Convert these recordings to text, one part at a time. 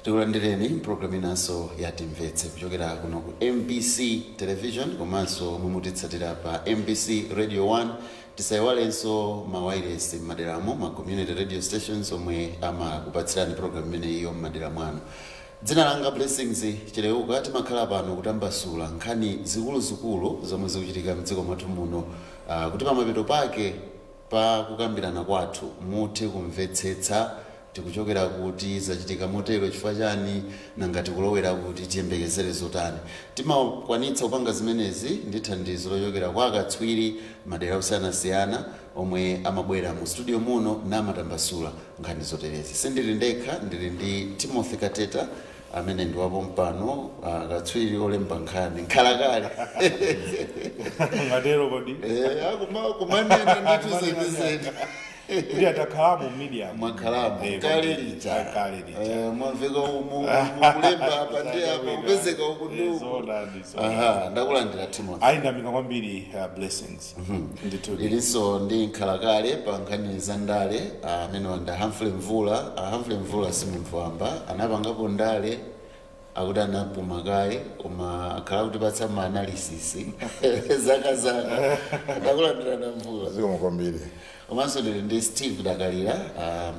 Tikulandireni program inanso ya Timvetse kuchokera kuno ku MBC Television komanso mumutitsatira pa MBC Radio 1. Tisayiwalenso mawayilesi m'maderamo, ma community radio stations omwe amakupatsirani program imeneyiyo m'madera mwanu. Dzina langa Blessings Chileuka. Timakhala pano kutambasula nkhani zikuluzikulu zomwe zikuchitika mdziko mwathu muno, kuti pamapeto pake pa kukambirana kwathu muthe kumvetsetsa tikuchokera kuti, zachitika motero chifukwa chani, nanga tikulowera kuti, tiyembekezere zotani. Timakwanitsa kupanga zimenezi ndi thandizo lochokera kwa akatswiri madera osiyanasiyana omwe amabwera mu studio muno namatambasula nkhani zoterezi. Sindili ndekha, ndili ndi Timothy Kateta amene ndi wapompano, akatswiri olemba nkhani nkhalakale. Ngatero kodi? Kumanena ndithu zenizeni. Kuti atakhalamo media. Mwakhalamo kale lija. Kale lija. Mwamveka umu mukulemba apa ndi apa, kupezeka uku ndi uku. Zoonadi, zoonadi. Aha, ndakulandira, Timothy. Ayindamika kwambiri, Blessings, ndithu. Ilinso ndi nkhalakale pa nkhani za ndale amene wanda Humphrey Mvula. Humphrey Mvula si munthu wamba, anapangapo ndale, akuti anapuma kaye, koma akhala kutipatsa ma analysis zaka zaka. Ndakulandira na Mvula. Zikomo kwambiri. Komanso ndili ndi Steve Dakalira,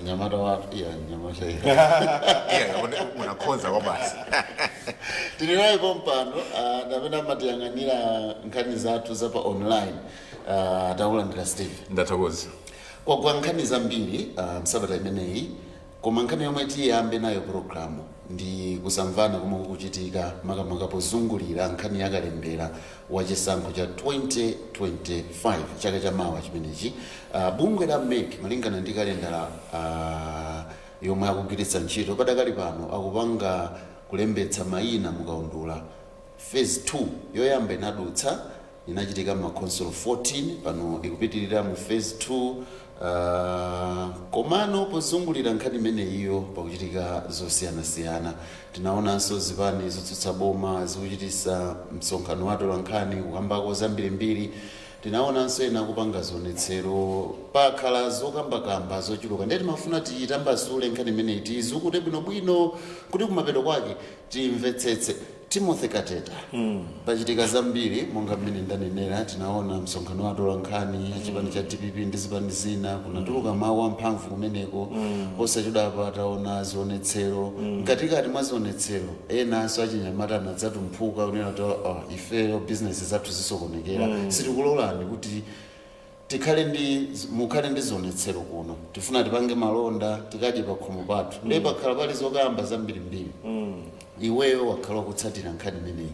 mnyamata wa iya mnyamata iya. Yeah, unakonza kwa basi. Tili naye pompano ndamene amatiyang'anira nkhani zathu za pa online. Takulandira, Steve. Ndathokoza. Kwagwa nkhani zambiri msabata imeneyi, koma nkhani yomwe tiyambe nayo programu ndi kusamvana komwe kukuchitika makamaka pozungulira nkhani yakalembera wa chisankho cha 2025, chaka chamawa chimenechi. Bungwe la MEC, malingana ndi kalendala yomwe akugwiritsa ntchito padakali pano, akupanga kulembetsa mayina mukaundula. Phase 2 yoyamba inadutsa, inachitika m'makhonsolo 14. Pano ikupitirira mu phase 2. Komano pozungulira nkhani imeneyiyo pakuchitika zosiyanasiyana. Tinaonanso zipani zotsutsa boma zikuchitisa msonkhano wa atolankhani kukambako zambirimbiri. Tinaonanso ena kupanga zionetsero. Pakhala zokambakamba zochuluka, ndiye timafuna tiyitambasule nkhani imeneyi, tiyizukute bwinobwino kuti kumapeto kwake timvetsetse. Timothy Kateta, pachitika zambiri monga mmene ndanenera. Tinaona msonkhano wa atolankhani achipani cha DPP ndi zipani zina, kunatuluka mawu amphamvu kumeneko. Posachedwapa taona zionetsero. Mkatikati mwa zionetsero enanso achinyamata anadzatumphuka kunena kuti, "Oh, ifeyo bizinesi zathu zisokonekera, sitikulolani kuti tikhale ndi mukhale ndi zionetsero kuno, tifuna tipange malonda, tikadye pakhomo pathu." Ndiye pakhala pali zokamba zambirimbiri. Iweyo wakhala kutsatira nkhani imeneyi.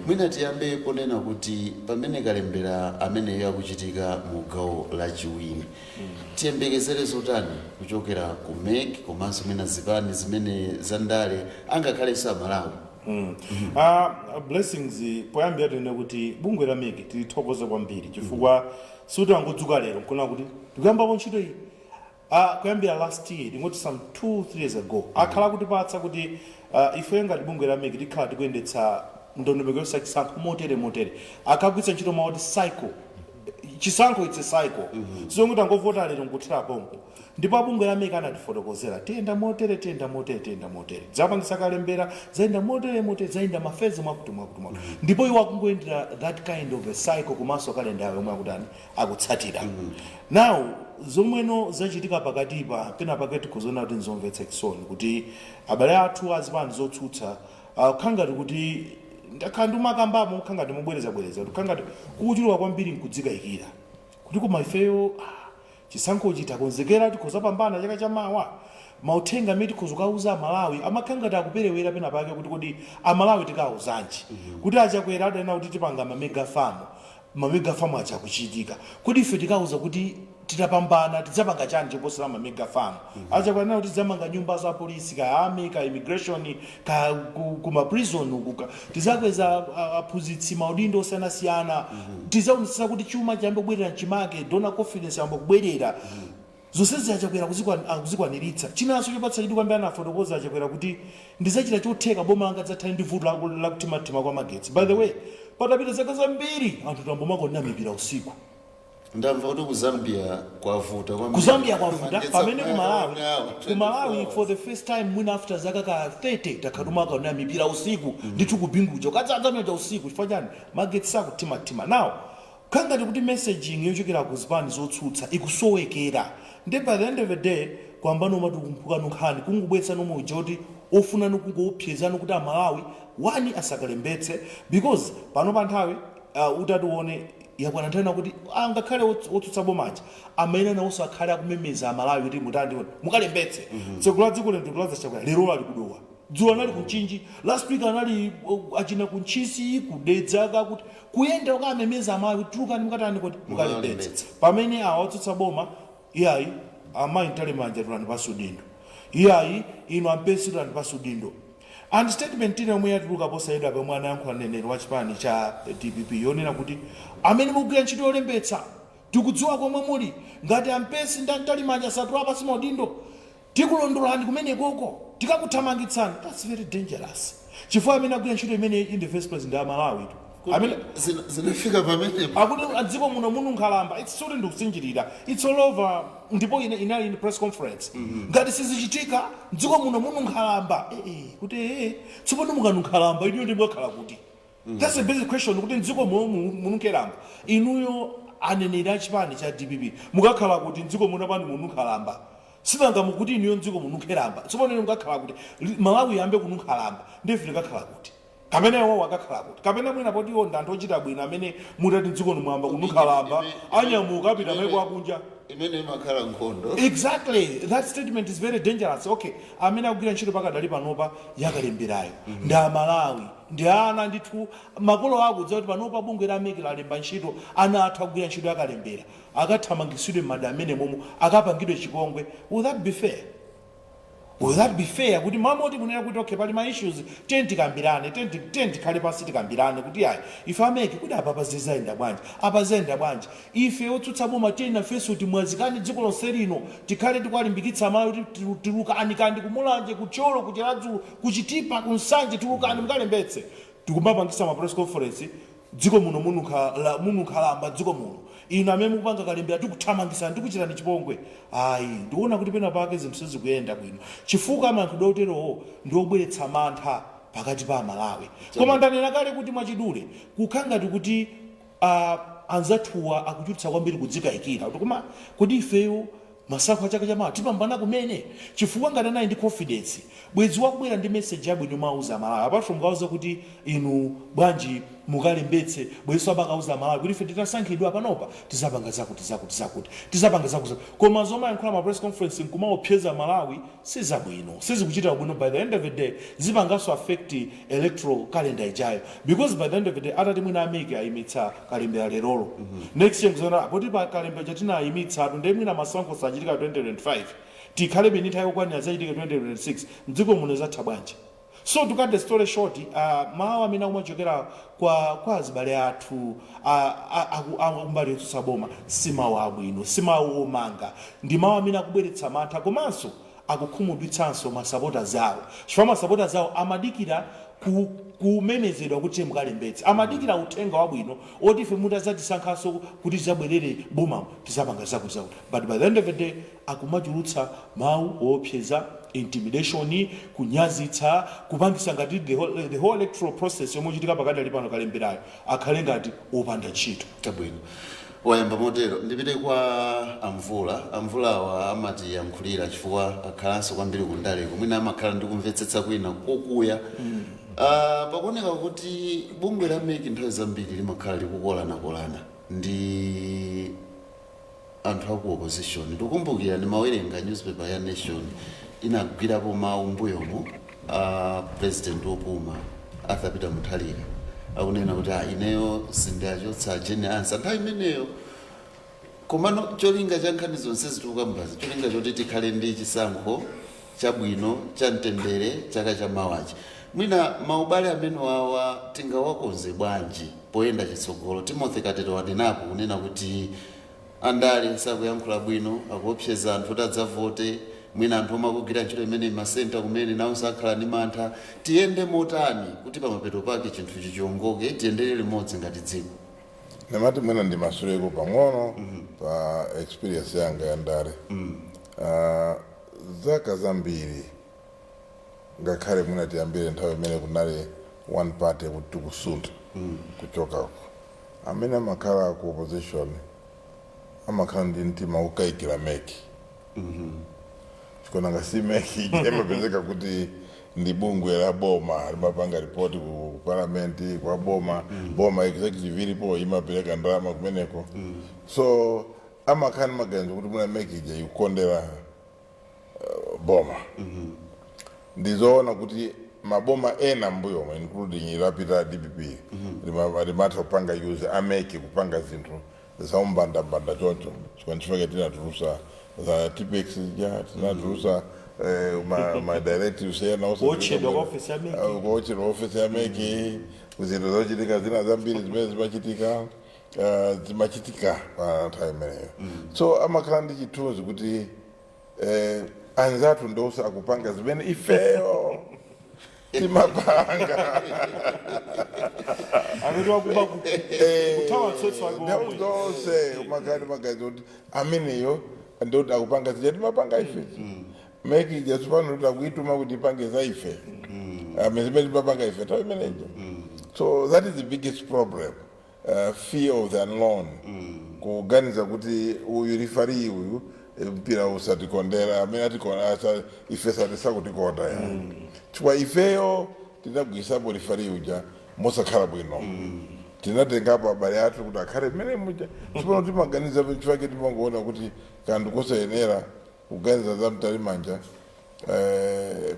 Mwina tiyambe ponena kuti pamene kalembera ameneyo akuchitika mu gawo lachiwiri, tiyembekezere zotani kuchokera ku MEC komanso mwina zipani zimene zandale, angakhalenso Amalawi? Blessings, poyambira tinene kuti bungwe la MEC tilithokoze kwambiri, chifukwa sikuti angodzuka lero nkuona kuti tikuyambapo ntchito iyi. Kuyambira last year, tingoti some 2 3 years ago, akhala kutipatsa kuti ife ngati bungwe la MEC tikhala tikuyendetsa ndondomeko yosachisankho motere motere. Akagwiritsa ntchito mawu oti cycle. Chisankho, it's a cycle. Sizonguti angovota lero nkuthera pompo. Ndipo abungwe la MEC anatifotokozera, tiyenda motere, tiyenda motere, tiyenda motere, zapangisa kalembera, zayenda motere motere, zayenda ma phase mwakuti mwakuti mwakuti. Ndipo iwo akungoyendera that kind of a cycle komanso kalenda yawo yomwe akutani, akutsatira. Now, zomweno zachitika pakatipa, pena pake tikuzoona kuti nzomvetsa chisoni kuti abale athu azipani zotsutsa kukhala ngati kuti ndakhala ndimakambamo, kukhala ngati mobwerezabwereza, kukhala ngati kukuchuluka kwambiri nkudzikayikira kuti koma ifeyo chisankhochi takonzekera, tikhoza pambana chaka chamawa? Mauthenga amene tikhoza kukauza Amalawi amakhala ngati akuperewera pena pake, kuti kodi Amalawi tikauzanji? Kuti Achakwera adanena kuti tipanga ma mega farm, ma mega farm aja akuchitika. Kodi ife tikauza kuti titapambana tidzapanga chani choposera ma mega farm? Achakwera anena kuti tidzamanga nyumba za polisi, ka army, ka immigration, ka kuma prison uku, tidzakweza aphunzitsi maudindo osiyanasiyana, tidzaonetsetsa kuti chuma chiyambe kubwerera mchimake, donor confidence yamba kubwerera. Zonsezi Achakwera akuzikwaniritsa. Chinanso chopatsa chidwi kwambiri, anafotokoza Achakwera kuti ndidzachita chotheka boma langa dzathane ndi vuto lakuthimathima kwa magetsi. By the way, patapita zaka zambiri anthu tambomakonena mipira usiku. Ndamva kuti ku Zambia kwavuta kwambiri. Ku Zambia kwavuta. Magetsi Pamene ku akumaya Malawi, awo, ku Malawi 24 for the first time mwina after zaka ka 30 takhatuma kaona mipira usiku ndithu, kubinguja ukadzadza mioja usiku. Chifukwa chani? Magetsi sakuthimathima. Now kangati kuti messaging yochokera ku zipani zotsutsa ikusowekera, ndi by the end of the day kwambano umati kumphukano nkhani kungubwetsa nomwe uja kuti ofuna nokungopyezano kuti Amalawi wani asakalembetse, because pano pa nthawi utatione yakwana nthawi nakuti angakhale otsutsa bomaja amene nawonso akhale akumemeza Amalawi kuti mutandi mukalembetse. Tsogolo la dziko lino tikulaza Chakwera lero ali kudowa, dzulo anali kuMchinji, last week anali achina kuNtchisi, kudedzaka, kuti kuyenda ukamemeza Amalawi kuti tulukani mukatani kuti mukalembetse. Mukalembetse. Pamene awa otsutsa boma, iyayi, amayi Mtalimanja tulani pasi udindo, iyayi, inu ampesi tulani pasi udindo. And statement ine yomwe yatuluka posayidwa pomwe anayankhula mneneri wa chipani cha DPP yonena kuti amene mukugwira ntchito yolembetsa, tikudziwa komwe muli, ngati ampesi ndi Mtalimanja satula pasi maudindo, tikulondolani kumenekoko, tikakuthamangitsani. That's very dangerous, chifukwa amene agwira ntchito imene in the first place ndi Amalawi tu amene Zinafika pamenepo. Akuti adziko muno munu nkhalamba. It's sort ndikusinjirira, it's all over. Ndipo ine inali in press conference, ngati sizichitika mdziko muno munu nkhalamba. Kuti tsopano mukanunkhalamba inuyo ndi mwakhala kuti, that's a basic question, kuti mdziko muno mununkhalamba, inuyo aneneri a chipani cha DPP mukakhala kuti mdziko muno pano mununkhalamba? Sinanga mukuti inuyo mdziko mununkhalamba, tsopano inu mukakhala kuti Malawi yambe kununkhalamba, ndife tikakhala kuti kapena iwo akakhala kuti kapena mwina poti iwo ndi anthu ochita bwino amene mutati mdziko mwamba kununkhalamba anyamuka apita maiko akunja. Imene imakhala nkhondo. Exactly, that statement is very dangerous. Okay, amene akugwira ntchito pakadali panopa yakalemberayo ndi Amalawi, ndi ana ndithu. Makolo ako kudziwa kuti panopa bungwe la MEC lalemba ntchito ana athu akugwira ntchito yakalembera, akathamangisidwe m'mada amene momo, akapangidwe chipongwe. Will that be fair? Will that be fair kuti mamoti kunena kuti okay, pali ma issues, tiye tikambirane, tiye tikhale pansi tikambirane kuti ayi, ife a MEC kuti apa pazizayenda bwanji, apa zayenda bwanji, ife otsutsa boma tiye nafenso timwazikane dziko lonse lino, tikhale tikuwalimbikitsa Amalawi kuti tulukani kandi kuMulanje, kuThyolo, kuChiradzulu, kuChitipa, kuNsanje, tulukani mukalembetse. Tikumapangisa ma press conference, dziko muno mununkhalamba, dziko muno inu amene mukupanga kalembera tikuthamangisani, tikuchitani chipongwe. Ayi, ndikuona kuti pena pake zinthu sizikuyenda bwino, chifukwa mayankhulidwe oterowo ndi obweretsa mantha pakati pa Amalawi. Koma ndanena kale kuti mwachidule kukhala ngati kuti anzathuwa akuchulutsa kwambiri kudzikayikira kuti koma kodi ifeyo masankho a chaka chamawa tipambana kumene? Chifukwa ngati anali ndi confidence, bwezi wakubwera ndi message yabwino mauza Amalawi, apart from kauza kuti inu bwanji mukalembetse, bwezinso abakauza Amalawi kuti ife titasankhidwa panopa tizapanga zakuti zakuti zakuti, tizapanga zakuti zakuti. Koma zomayankhula ma press conference nkumaopseza Malawi sizabwino, sizikuchita bwino. By the end of the day zipanganso affect electoral calendar ijayo, because by the end of the day atati mwina a MEC ayimitsa kalembera lerolo, next year nkuzana poti pa kalembera chatinayimitsatu, ndiye mwina masankho sachitika 2025, tikhale beni nthawi yokwanira zachitika 2026, mdziko muno zatha bwanji? So to cut the story short, mawu amene akumachokera kwa azibale athu akumbali yotsutsa boma si mawu abwino, si mawu omanga, ndi mawu amene akubweretsa mantha komanso akukhumudwitsanso masapota zawo, chifukwa masapota zawo amadikira kumemezedwa kuti mukalembetse, amadikira uthenga wabwino oti ife mutazatisankhanso kuti tizabwerere boma tizapanga zakuti zakuti. But by the end of the day akumachulutsa mawu woopseza, intimidation, kunyazitsa, kupangisa ngati the whole electoral process yomwe ichitika pakadali pano kalemberayo akhale ngati opanda ntchito. Chabwino, wayamba motero. Ndipite kwa Amvula. Amvulawa amatiyankhulira chifukwa akhalanso kwambiri kundaleko, mwina amakhala ndi kumvetsetsa kwina kokuya. Pakuoneka kuti bungwe la MEC nthawi zambiri limakhala likukolanakolana ndi anthu aku opposition. Ndikukumbukira ndimawerenga newspaper ya Nation, inagwirapo mawu mbuyomo a president wopuma Arthur Peter Mutharika akunena kuti ah, ineyo sindachotsa Jane Ansah nthawi imeneyo. Komano cholinga cha nkhani zonse zitikukambazi, cholinga choti tikhale ndi chisankho chabwino cha mtendere chaka chamawachi, mwina maubale amene wawa tingawakonze bwanji poyenda chitsogolo? Timothy Katete wanenapo kunena kuti andale sakuyankhula bwino, akuopseza anthu kuti adzavote, mwina anthu omwe akugwira ntchito imene masenta kumene nawo sakhala ndi mantha. Tiyende motani kuti pamapeto pake chinthuchi chiongoke, tiyendere limodzi ngati dziko? Namati mwina ndimasuleko pang'ono pa experience yanga ya ndale. Zaka zambiri, ngakhale mwina tiyambire nthawi imene kunali one party kuti tikusuntha kuchokako, amene amakhala ku opposition amakhala ndi mtima wokayikira MEC, chikonanga si MEC imapezeka kuti ndi bungwe la boma, limapanga ripoti ku parliament kwa boma. Boma executive ilipo, imapereka ndalama kumeneko. So amakhala ndi maganizo kuti muna MEC ija ikukondera boma. Ndizoona kuti maboma ena mbuyomo, including ilapita DPP, limatha kupanga use a MEC kupanga zinthu zaumbandambanda choncho. Chifukwa tinatulusa za Tipp-Ex ja, tinatulusa ma directives ena. Kuotchedwa kwa office ya MEC. Kuotchedwa office ya MEC, zinthu zochitika zina zambiri zimene zimachitika, zimachitika pa nthawi imeneyo. So amakhala ndi chithunzi kuti anzathu ndonse akupanga zimene ifeyo timapanga. Amene wakuba kuthawa mtsotso wake Nthawi omwe. zonse umakhala ndi maganizo kuti ameneyo ndoti akupanga zija timapanga ife. MEC ija tsopano kuti akuituma kuti ipange za ife, amene zimene timapanga ife nthawi imeneyo. So that is the biggest problem, fear of the unknown, kuganiza kuti uyu referee uyu, mpira usatikondera, amene atikonda ife satisakutikonda ya, chifukwa ifeyo tinagwisapo referee uja mosakhala bwino. Tinatengapo abale athu kuti akhale mmene muja. Tsopano timaganiza, chifukwa timangoona kuti kanthu kosayenera kuganiza za Mtalimanja,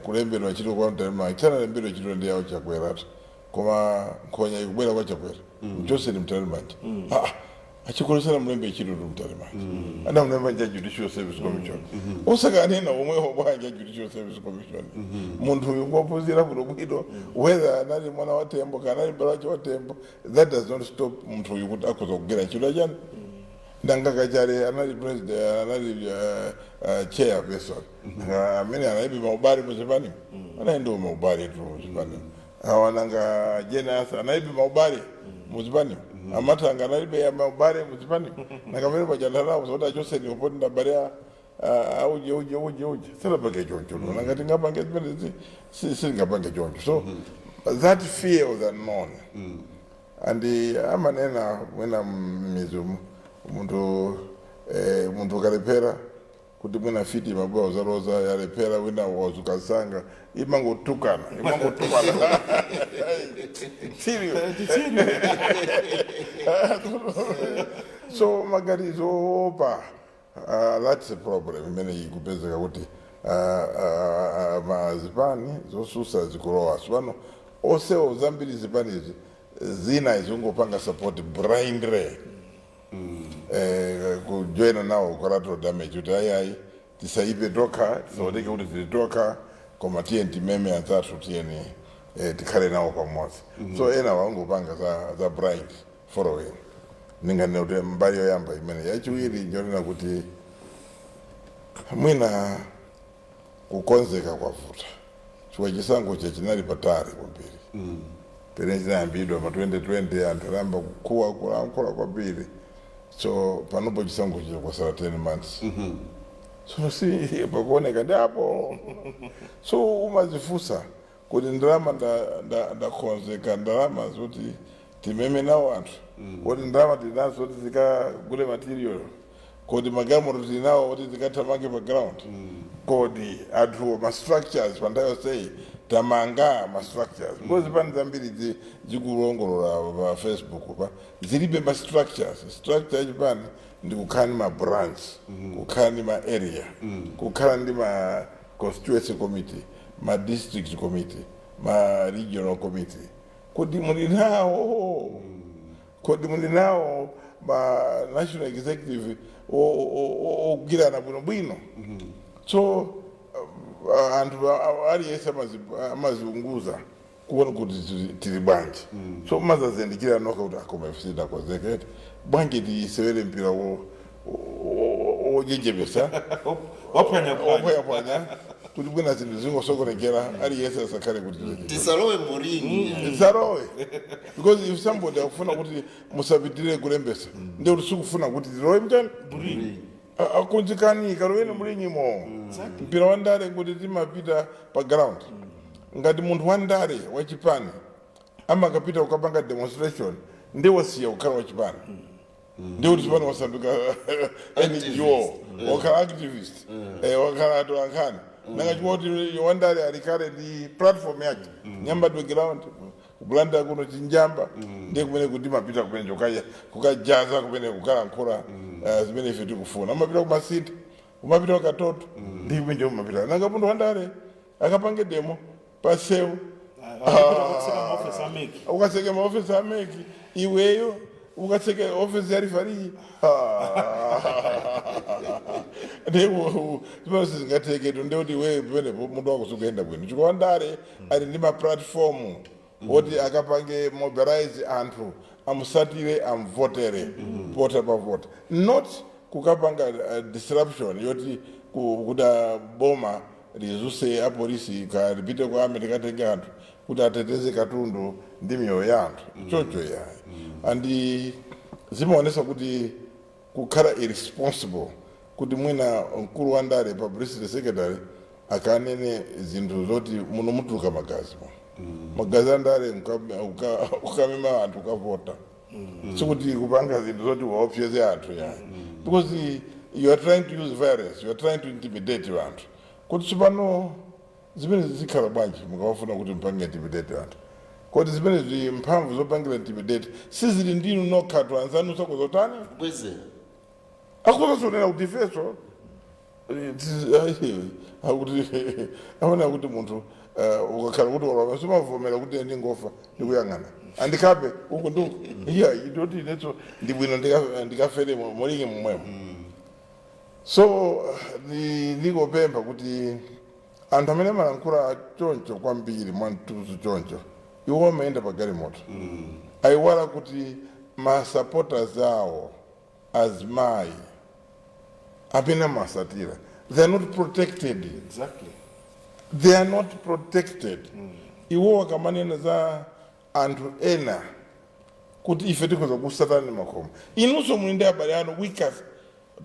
kulembedwa ntchito kwa Mtalimanja. Tisanalembedwe ntchito ndi yawo Chakweratu, koma nkhonya ikubwera kwa Chakwera, mchoseni Mtalimanja. Ah, achikolesera mulembe ntchito tu Mtalimanja, anamulemba nja Judicial Service Commission. Usakanena omwewo bwanja Judicial Service Commission, munthu uyu ngophunzira bwinobwino, whether anali mwana wa Tembo kana anali mbale wa Tembo, that does not stop munthu uyu kuti akhoza kugwira ntchito chani. Nanga Kachale anali president, anali chairperson, amene analibe maubale muchipani, anali ndiwo maubale tu muchipani awa. Nanga Jenas analibe maubale muchipani? Amathanga analibe maubale muchipani? Nanga pamene pachandalawo zoti achoseni poti ndabale a uje uje uje uje, sinapange choncho. Nanga tingapange zimene sitingapange choncho. So that fear of the unknown, and amanena mwina mmizumu munthu, munthu ukalephera kuti mwina fiti mabwa uzaloza yalephera, wina wazukasanga, imangotukana, imangotukana. Serious. So maganizo opa, that's a problem imene ikupezeka kuti mazipani zosusa zikulowa sipano osewo zambiri. Zipanizi zina izingopanga support blindly, kujoina nawo collateral damage, kuti ayi ayi, tisaipe tokha, tisaoneke kuti tili tokha, koma tiyeni timeme anzathu, tiyeni tikhale nawo pamodzi. So ena wangopanga za blind following. Ninganena kuti mbali yoyamba imene. Yachiwiri njonena kuti mwina kukonzeka kwavuta, chifukwa chisankho chinali patali kwambiri. Pene chinayambidwa ma 2020, anthu anayamba kukhuwa, kulankhula kwambiri. So panopo chisankho chili kwasala 10 months. So si pakuoneka ndi apo. So umazifunsa kuti ndalama ndakonzeka ndalama zoti timeme nawo anthu? Kodi ndalama tinazo zoti zikagule material? Kodi magalimoto tinawo kuti zikathamange pa ground? Kodi anthu, ma structures, pa nthawi yonseyi tamanga ma structures? Because zipani zambiri zikulongolola pa Facebook pa zilibe ma structures. Structure yachipani ndi kukhala ndi ma branch, kukhala ndi ma area, kukhala ndi ma constituency committee, ma district committee, ma regional committee. Kodi muli nawo? Kodi muli nawo ma national executive ogwirana bwinobwino? So anthu aliyense amaziunguza kuona kuti tili bwanji. So mazazindikira nokha kuti akoma ife sitakonzekete bwanji, tisewere mpira wojenjemesa. Waphwanyaphwanya. Waphwanyaphwanya. Kuti bwina zinthu zingosokonekera, aliyense asakhale kuti Tisalowe mu ring. Tisarowe, because if somebody akufuna kuti musapitire kulembesa, ndiye kuti sikufuna kuti tilowe mchani. Akonzekani, kaloweni mu ring mo. Mpira wa ndale kuti timapita pa ground. Ngati munthu wa ndale wachipani amakapita kukapanga demonstration, ndi wasiya kukhala wachipani, ndi kuti chipani wasanduka NGO, wakhala activist, wakhala atolankhani. Nanga chikuti wandale alikale ndi platform yake, Nyambadwe ground, kuBlantyre kuno Chinjamba, ndiye kumene kuti mapita kumene kukajaza, kumene kukalankhula zimene ife tikufuna. Umapita kumasintha, umapita kukatoto, ndi kumene umapita. Nanga munthu wandale akapange demo pasewu? Akapita kutseka maofesi a MEC. Ukatseke maofesi a MEC iweyo, ukatseke ofesi ya referee, ndipo zimene sizingatheketu. Ndekuti iweyo pamenepo munthu wako sikuyenda bwino, chifukwa wandale ali ndi ma platform oti akapange mobilize anthu, amusatire, amvotere pota pavota, not kukapanga disruption yoti kuti boma lizuse apolisi kalipite kwa ame likatenge anthu kuti ateteze katundu ndi miyoyo ya anthu. Chocho yayi, and zimaonesa kuti kukhala irresponsible kuti mwina mkulu wa ndale, publicity secretary, akanene zinthu zoti muno mutuluka magazi mo magazi andale ukamema anthu ukavota, sikuti kupanga zinthu zoti waopseze anthu yayi, because you are trying to use violence, you are trying to intimidate anthu. Kuti tsopano zimene zikhala bwanji mukawafuna kuti mpange intimidate anthu? Kodi zimenezi mphamvu zopangira intimidate sizili ndinu nokhatu? Anzanu sakozotani? Kubwezera. Akuzasonera kuti ifeso akuti aona kuti munthu ukakhala kuti walwa sumavomera kuti ndingofa ndikuyang'ana andikape uku nduku iya ndoti inetso ndibwino ndikafere mu ring momwemo. So ndingopempha kuti anthu amene amalankhula choncho kwambiri mwamtuzu choncho, iwo amayenda pa galimoto, ayiwala kuti ma supporters awo azimayi amene amasatira, they are not protected. They are not protected. Iwo akamanena za anthu ena kuti ife tikhoza kusatani makhomo, inunso muli ndi abale anu, weak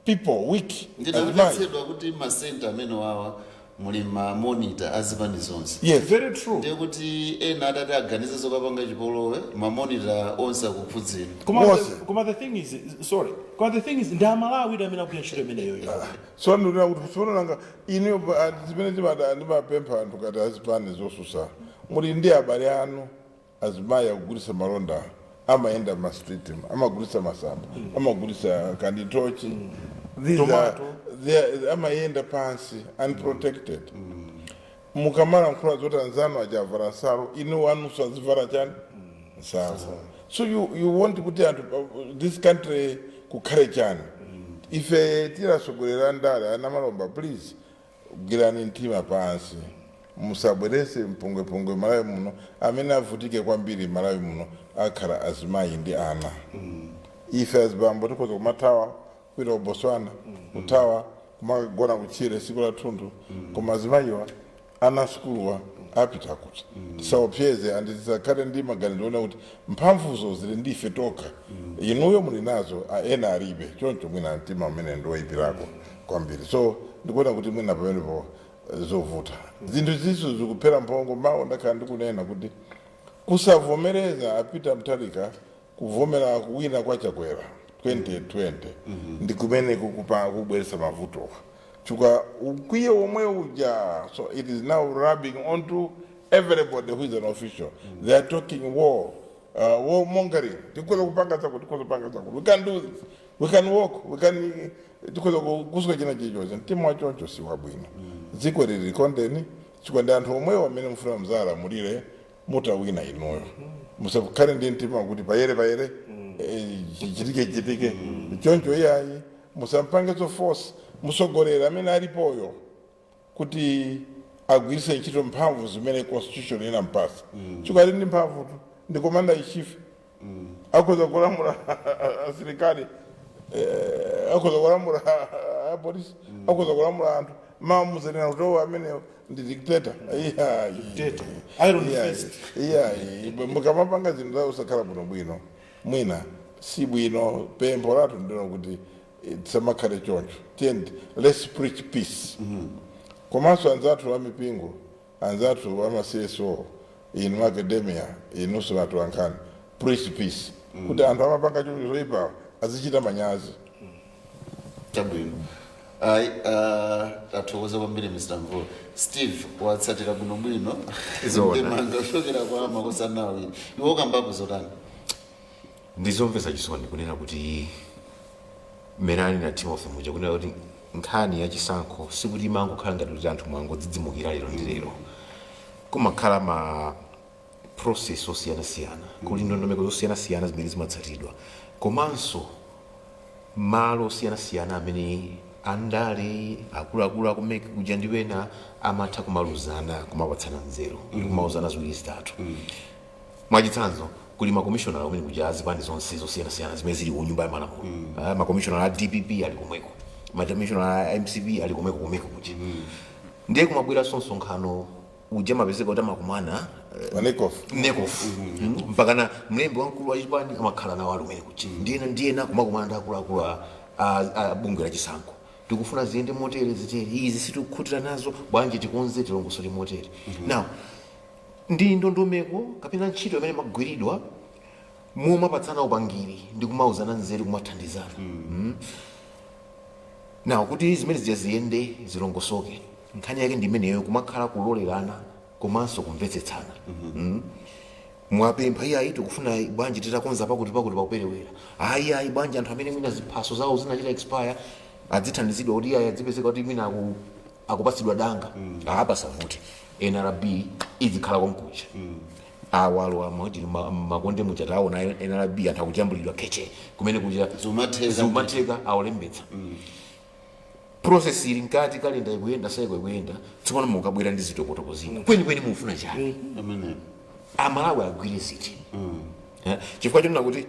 people, weak azimayi. Ndinamvetsedwa kuti ma centre amene wawa muli ma monitor azipani zonse. Yes. Very true. Ndiye kuti ena adati aganize zokapanga chipolowe, ma monitor onse akukhudzidwa. Koma Mose. koma the thing is, sorry, koma the thing is, ndi Amalawi amene akugwira ntchito imeneyoyo. So ndinena kuti tsono nanga inu zimene ndimapempha anthu kati azipani zosusa, muli ndi abale anu azimayi akugulisa malonda, amayenda ma street, amagulisa masamba, amagulisa kanditochi. These are, Tomato. Amayenda pansi unprotected. Mukamalankhula zoti anzanu achavala nsalu, inu anunso azivala chani? Nsalu. So you want kuti anthu this country kukhale chani? Ife tilasogolera ndale ana malomba, please gwirani mtima pansi, musabwerese mpungwepungwe Malawi muno. Amene avutike kwambiri Malawi muno akhala azimayi ndi ana. Ife azibambo tikhoza kumathawa kupita ku Botswana, kuthawa kumagona kutchire siku la thunthu, koma azimayiwa, ana sukuluwa apita kuti? Tisaopseze and tisakhale ndi maganizo ona kuti mphamvuzo zili ndife tokha. Inuyo muli nazo, ena alibe. Choncho mwina mtima umene ndiwoyipirako kwambiri. So ndikuona kuti mwina pamenepo zovuta zinthu ziso zikuphera mphongo. Mawu ndakhala ndikunena kuti kusavomereza a Peter Mutharika kuvomera kuwina kwa Chakwera 2020 ndi kumene kubweretsa mavutowa, chifukwa ukwiyo omwe uja, so it is now rubbing onto everybody who is an official. They are talking war, war mongering. Tikhoza kupanga zako, tikhoza kupanga zako, we can do this, we can walk, we can, tikhoza kusuka china chilichonse. Mtima wachoncho si wabwino. Dziko lili likondeni, chifukwa ndi anthu omwewo amene mufuna mzalamulire mutawina inuyo. Musakhale ndi mtima kuti payere payere, chitike chitike choncho iyayi. Musampangenso force musogolera amene alipoyo kuti agwiritse ntchito mphamvu zimene constitution inampasa, chifukwa ali ndi mphamvu tu, ndi commander in chief, akhoza kulamula asilikali, akhoza kulamula apolisi, akhoza kulamula anthu. Mamuzanena kuti "Oh, amene ndi dictator." Iya. Dictator. Iron fist. Iya, mukamapanga zinthu zawo usakhala bwinobwino, mwina si bwino. Pempho lathu ndilo kuti tisamakhale choncho. Tiyeni, let's preach peace. Komanso anzathu a mipingo, anzathu ama CSO, inu academia, inunso anthu ankhani, preach peace kuti anthu amapanga choncho zoyipawa azichita manyazi. Chabwino, ayi, tathokoza kwambiri, Mr Mvula. Steve, watsatira bwinobwino Zoona. ndemanga kuchokera kwa makosana awiri. Iwe ukambapo zotani? Ndizomvetsa chisoni kunena kuti mmerani na Timothy muja kunena kuti nkhani ya chisankho sikuti imangokhala ngati kuti anthu mwangodzidzimukira lero ndi lero. Kumakhala ma process osiyanasiyana, kuli ndondomeko zosiyanasiyana zimene zimatsatidwa, komanso malo osiyanasiyana amene andale akuluakulu aku MEC kuja ndi wena amatha kumaluzana, kumapatsana nzeru ndi kumauzana ziwiri zitatu. Mwachitsanzo, kuli makomishonala kumene kuja azipani zonse zosiyanasiyana zimene zili ku Nyumba ya Malamulo. Makomishonala a DPP ali komweko, makomishonala a MCP ali komweko, komweko kuja. Ndiye kumabweranso msonkhano uja, mapezeka kuti amakumana Manekof. Nekof, mpakana mlembi wamkulu wa chipani amakhala nawo ali kumene kuja, ndiyena ndiyena kumakumana ndi akuluakulu a bungwe la chisankho: tikufuna ziyende motere, zitere, izi sitikukhutira nazo, bwanji tikonze, tilongosole motere. Now ndi ndondomeko kapena ntchito imene imagwiridwa mumapatsana upangiri ndi kumauzana nzeru, kumathandizana. Now kuti zimene zija ziyende, zilongosoke, nkhani yake ndi imeneyo, kumakhala kulolerana komanso kumvetsetsana. Mwapempha, iye ayi, tikufuna bwanji titakonza pakuti pakuti pakuperewera. Ayi, ayi, bwanji anthu amene mwina ziphaso zawo zinachita expire adzithandizidwa, kuti iye adzipezeka kuti mwina akupatsidwa danga. Apa savuti, NRB izikhala konkuja. Awalo amati makonde muja taona NRB, anthu akujambulidwa keche kumene kuja. Zumatheka. Zumatheka, awalembetsa. Process ili mkati, kalenda ikuyenda, cycle ikuyenda. Tsopano mukabwera ndi zitokotoko zina, kwenikweni mufuna chani? Amene Amalawi agwire ziti? Chifukwa chonena kuti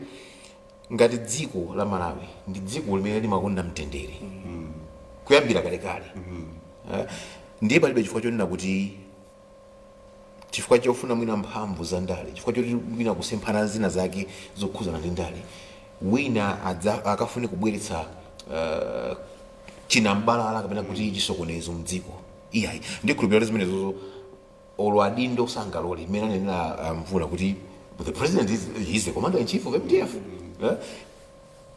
ngati dziko la Malawi ndi dziko limene limakonda mtendere kuyambira kalekale, ndiye palibe chifukwa chonena kuti chifukwa chofuna mwina mphamvu za ndale, chifukwa choti mwina kusemphana zina zake zokhuzana ndi ndale, wina akafune kubweretsa chinambalala kapena kuti chisokonezo mdziko. Iyayi, ndikhulupirira kuti zimenezozo olo adindo sangalole. Imene anenera Mvula kuti the president is, he is the commander in chief of MDF, eh?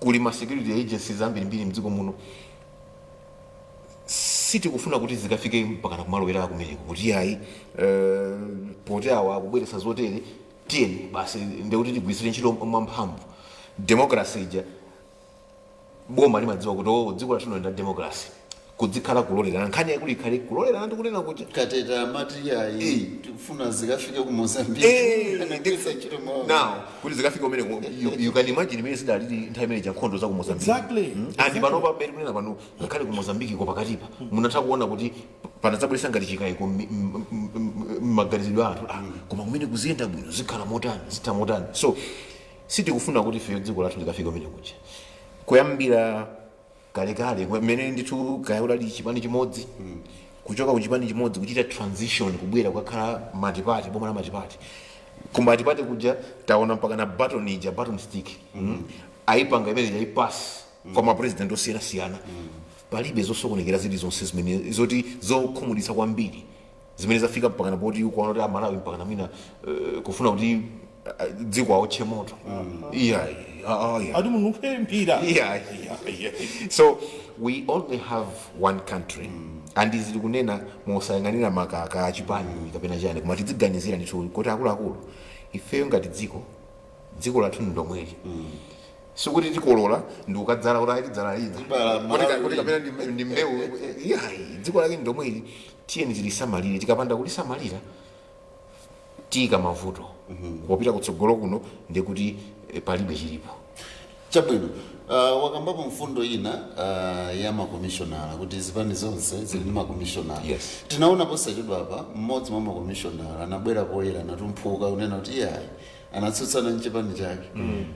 Kuli ma security agencies ambirimbiri mdziko muno. Sitikufuna kuti zikafike mpakana kumalowera kumeneko kuti yayi, poti awa akubweretsa zotere, tiyeni basi ndekuti tigwirisire ntchito mwamphamvu democracy ija. Boma limadziwa kuti oh, dziko lathu lino ndi democracy, kudzikhala kulolerana. Nkhani yakuli ikhale kulolerana ndikunena kuti Kateta amati yayi, tikufuna zikafike ku Mozambique. Anagwiritsa ntchito mawu. Now kuti zikafika kumene, you can imagine imene zidalili nthawi imene ja nkhondo za ku Mozambique. And panopa pamene kunena pano, ngakhale ku Mozambique ko pakatipa munatha kuona kuti panadzabweretsa ngati chikayiko m'maganizidwe a anthu, koma kumene kuziyenda bwino, zikhala motani, zitha motani? So sitikufuna kuti ifeyo dziko lathu likafike kumene kuja. Kuyambira kalekale mmene ndithu kaya udali chipani chimodzi, kuchoka ku chipani chimodzi kuchita transition kubwera kukakhala multiparty, boma la multiparty, ku multiparty kuja taona mpaka na baton ija, baton stick, ayipanga imene ija ipasi kwa mapresident osiyanasiyana. Palibe zosokonekera zilizonse zimene zoti zokhumudwitsa kwambiri zimene zafika mpaka na poti ukuona kuti Amalawi mpaka na mwina kufuna kuti dziko aotche moto. Iya, yeah. Ati munthu uphe mpira. Yeah. So we only have one country and zili kunena mosayang'anira makaka achipani kapena chani, koma tidziganizira ndithu kuti akuluakulu, ifeyo ngati dziko, dziko lathu ndi lomweli. Sikuti tikolola ndi ukadzala kuti ayi tidzala lina. Tibala Kuti Malawi. kapena ndi mbewu. Iyayi, dziko lake ndi lomweli, tiyeni tilisamalire. Tikapanda kulisamalira, tiyika mavuto popita kutsogolo kuno, ndikuti palibe chilipo. Chabwino, wakambapo mfundo ina ya makomishonala, kuti zipani zonse zili ndi makomishonala. Yes. Tinaona posachedwa apa mmodzi mwa makomishonala anabwera poyera, anatumphuka kunena kuti iyayi, anatsutsana mchipani chake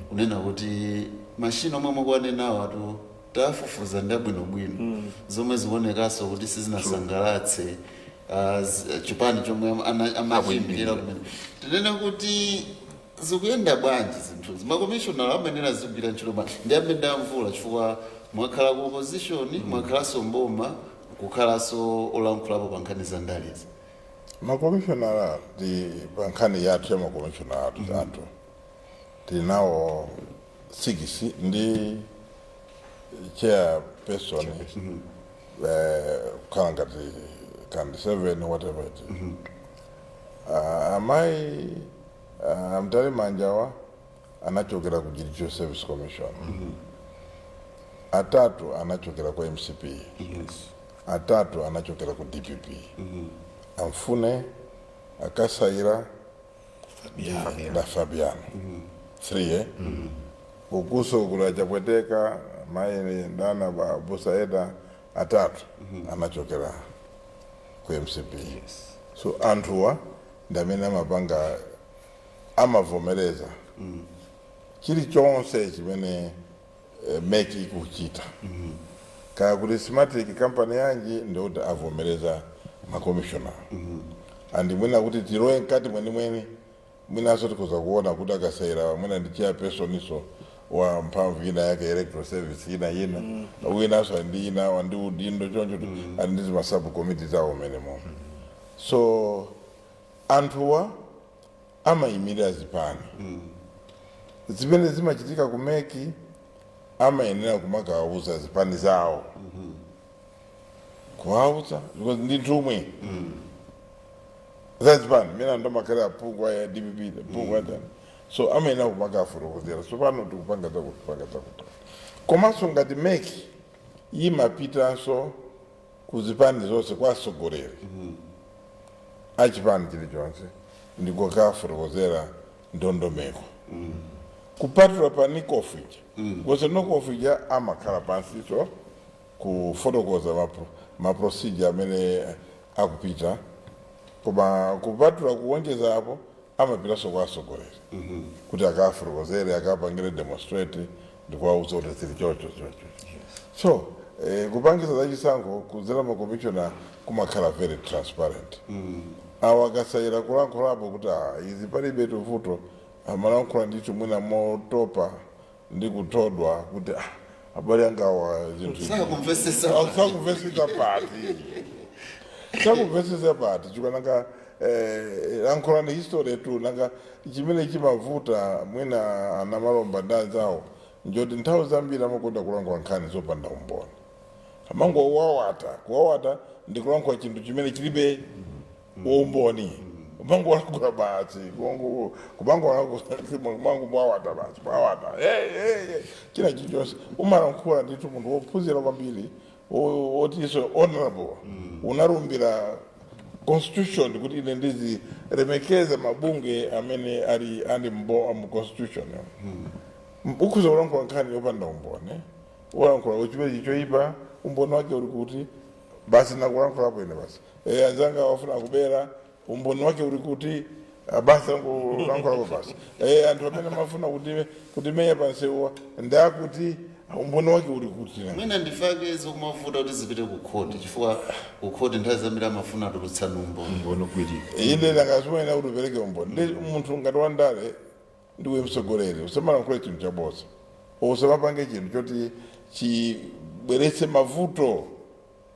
kunena kuti mashini omwe mukuwanenawo atu Tafufuza ndi abwinobwino, zomwe zikuonekanso kuti sizinasangalatse chipani chomwe amachiyimirira kumene. Tinene kuti zikuyenda bwanji zinthuzi? Makomishonala amayenera zigwira ntchito bwanji? Ndi amene ndamvula, chifukwa mwakhala ku opposition, mwakhalanso mboma, kukhalanso olankhulapo pa nkhani za ndalezi. Makomishonala, ndi pa nkhani yathu ya makomishonala athu, tinawo 6 ndi chairperson, kukhala ngati kandi 7, whatever it is. Amayi Mtalimanjawa anachokera ku Judicial Service Commission, atatu anachokera ku MCP, atatu anachokera ku DPP, Amfune, Akasaira na Fabiano, three, eh? Ukuso kula Chapweteka, mayi ndana Busaeda, atatu anachokera ku MCP. So anthuwa ndi amene amapanga, amavomereza chilichonse chimene MEC ikuchita, kaya kuti Smartmatic company yanji, ndikuti avomereza makomishona. And mwina kuti tilowe mkati mwenimweni, mwinanso tikuza kuona kuti Akasaira mwina ndi chairperson iso wa mphamvu ina yake, electoral service ina ina, winanso ndi ina ndi udindo choncho, ali ndi zima sub committee zawo mene momwe. So anthuwa amayimirira zipani. Zimene zimachitika ku MEC, amayenera kumakawauza zipani zawo, kuwauza because ndi nthumwi za zipani mene anthu amakhala aphungu aya DPP, aphungu achani. So amayenera kumakafotokozera, so pano tikupanga zakuti, kupanga zakuti. Komanso ngati MEC imapitanso ku zipani zonse, kwa atsogoleri achipani chilichonse, ndikukafotokozera ndondomeko, kupatula pa NECOF ija, because NECOF ija amakhala pansiso kufotokoza ma procedure amene akupita. Koma kupatula kuwonjeza apo, amapitanso kwa atsogoleri kuti akafotokozere, akapangire demonstrate ndikuwauza kuti zili chocho chocho. So kupangisa zachisankho kudzera makomishona kumakhala very transparent. Awa Akasayira kulankhulapo kuti ah, izi palibe tuvuto, amalankhula ndithu mwina motopa ndi kuthodwa kuti ah, abale angawa zinthu izi. Sakumvesesa. Sakumvesesa pati, sakumvesesa pati, chifukwa nanga lankhula ndi history tu. Nanga chimene chimavuta mwina anamalomba ndi anzawo njoti nthawi zambiri amakonda kulankhula nkhani zopanda umboni, amangowawata kuwawata ndi kulankhula chinthu chimene chilibe umboni, kumangolankhula basi, kumango basi wawata. Hey, hey, hey. China chilichonse umalankhula ndithu munthu wophunzira kwambiri, wotinso honorable, unalumbira constitution kuti ine ndizilemekeza mabungwe amene ali mu constitution. Ukhuza kulankhula nkhani yopanda umboni, ulankhula chimene choyipa, umboni wake uli kuti? Basi nakulankhulapo ine basi, anzanga wafuna kubera, umboni wake uli kuti? Ah, basi kulankhulapo basi. Anthu amene amafuna kuti kutimeya pansewa ndakuti, umboni wake uli kuti? Mwina ndifake zokumavuta kuti zipite ku khoti, chifukwa ku khoti nthawi zambiri amafuna atulutsani umboni. Umboni ogwirika. Ine ndangazimene kuti upereke umboni ndi munthu ngati wandale, ndiwe mtsogoleri, usamalankhule chinthu chabodza, usamapange chinthu choti chibweretse mavuto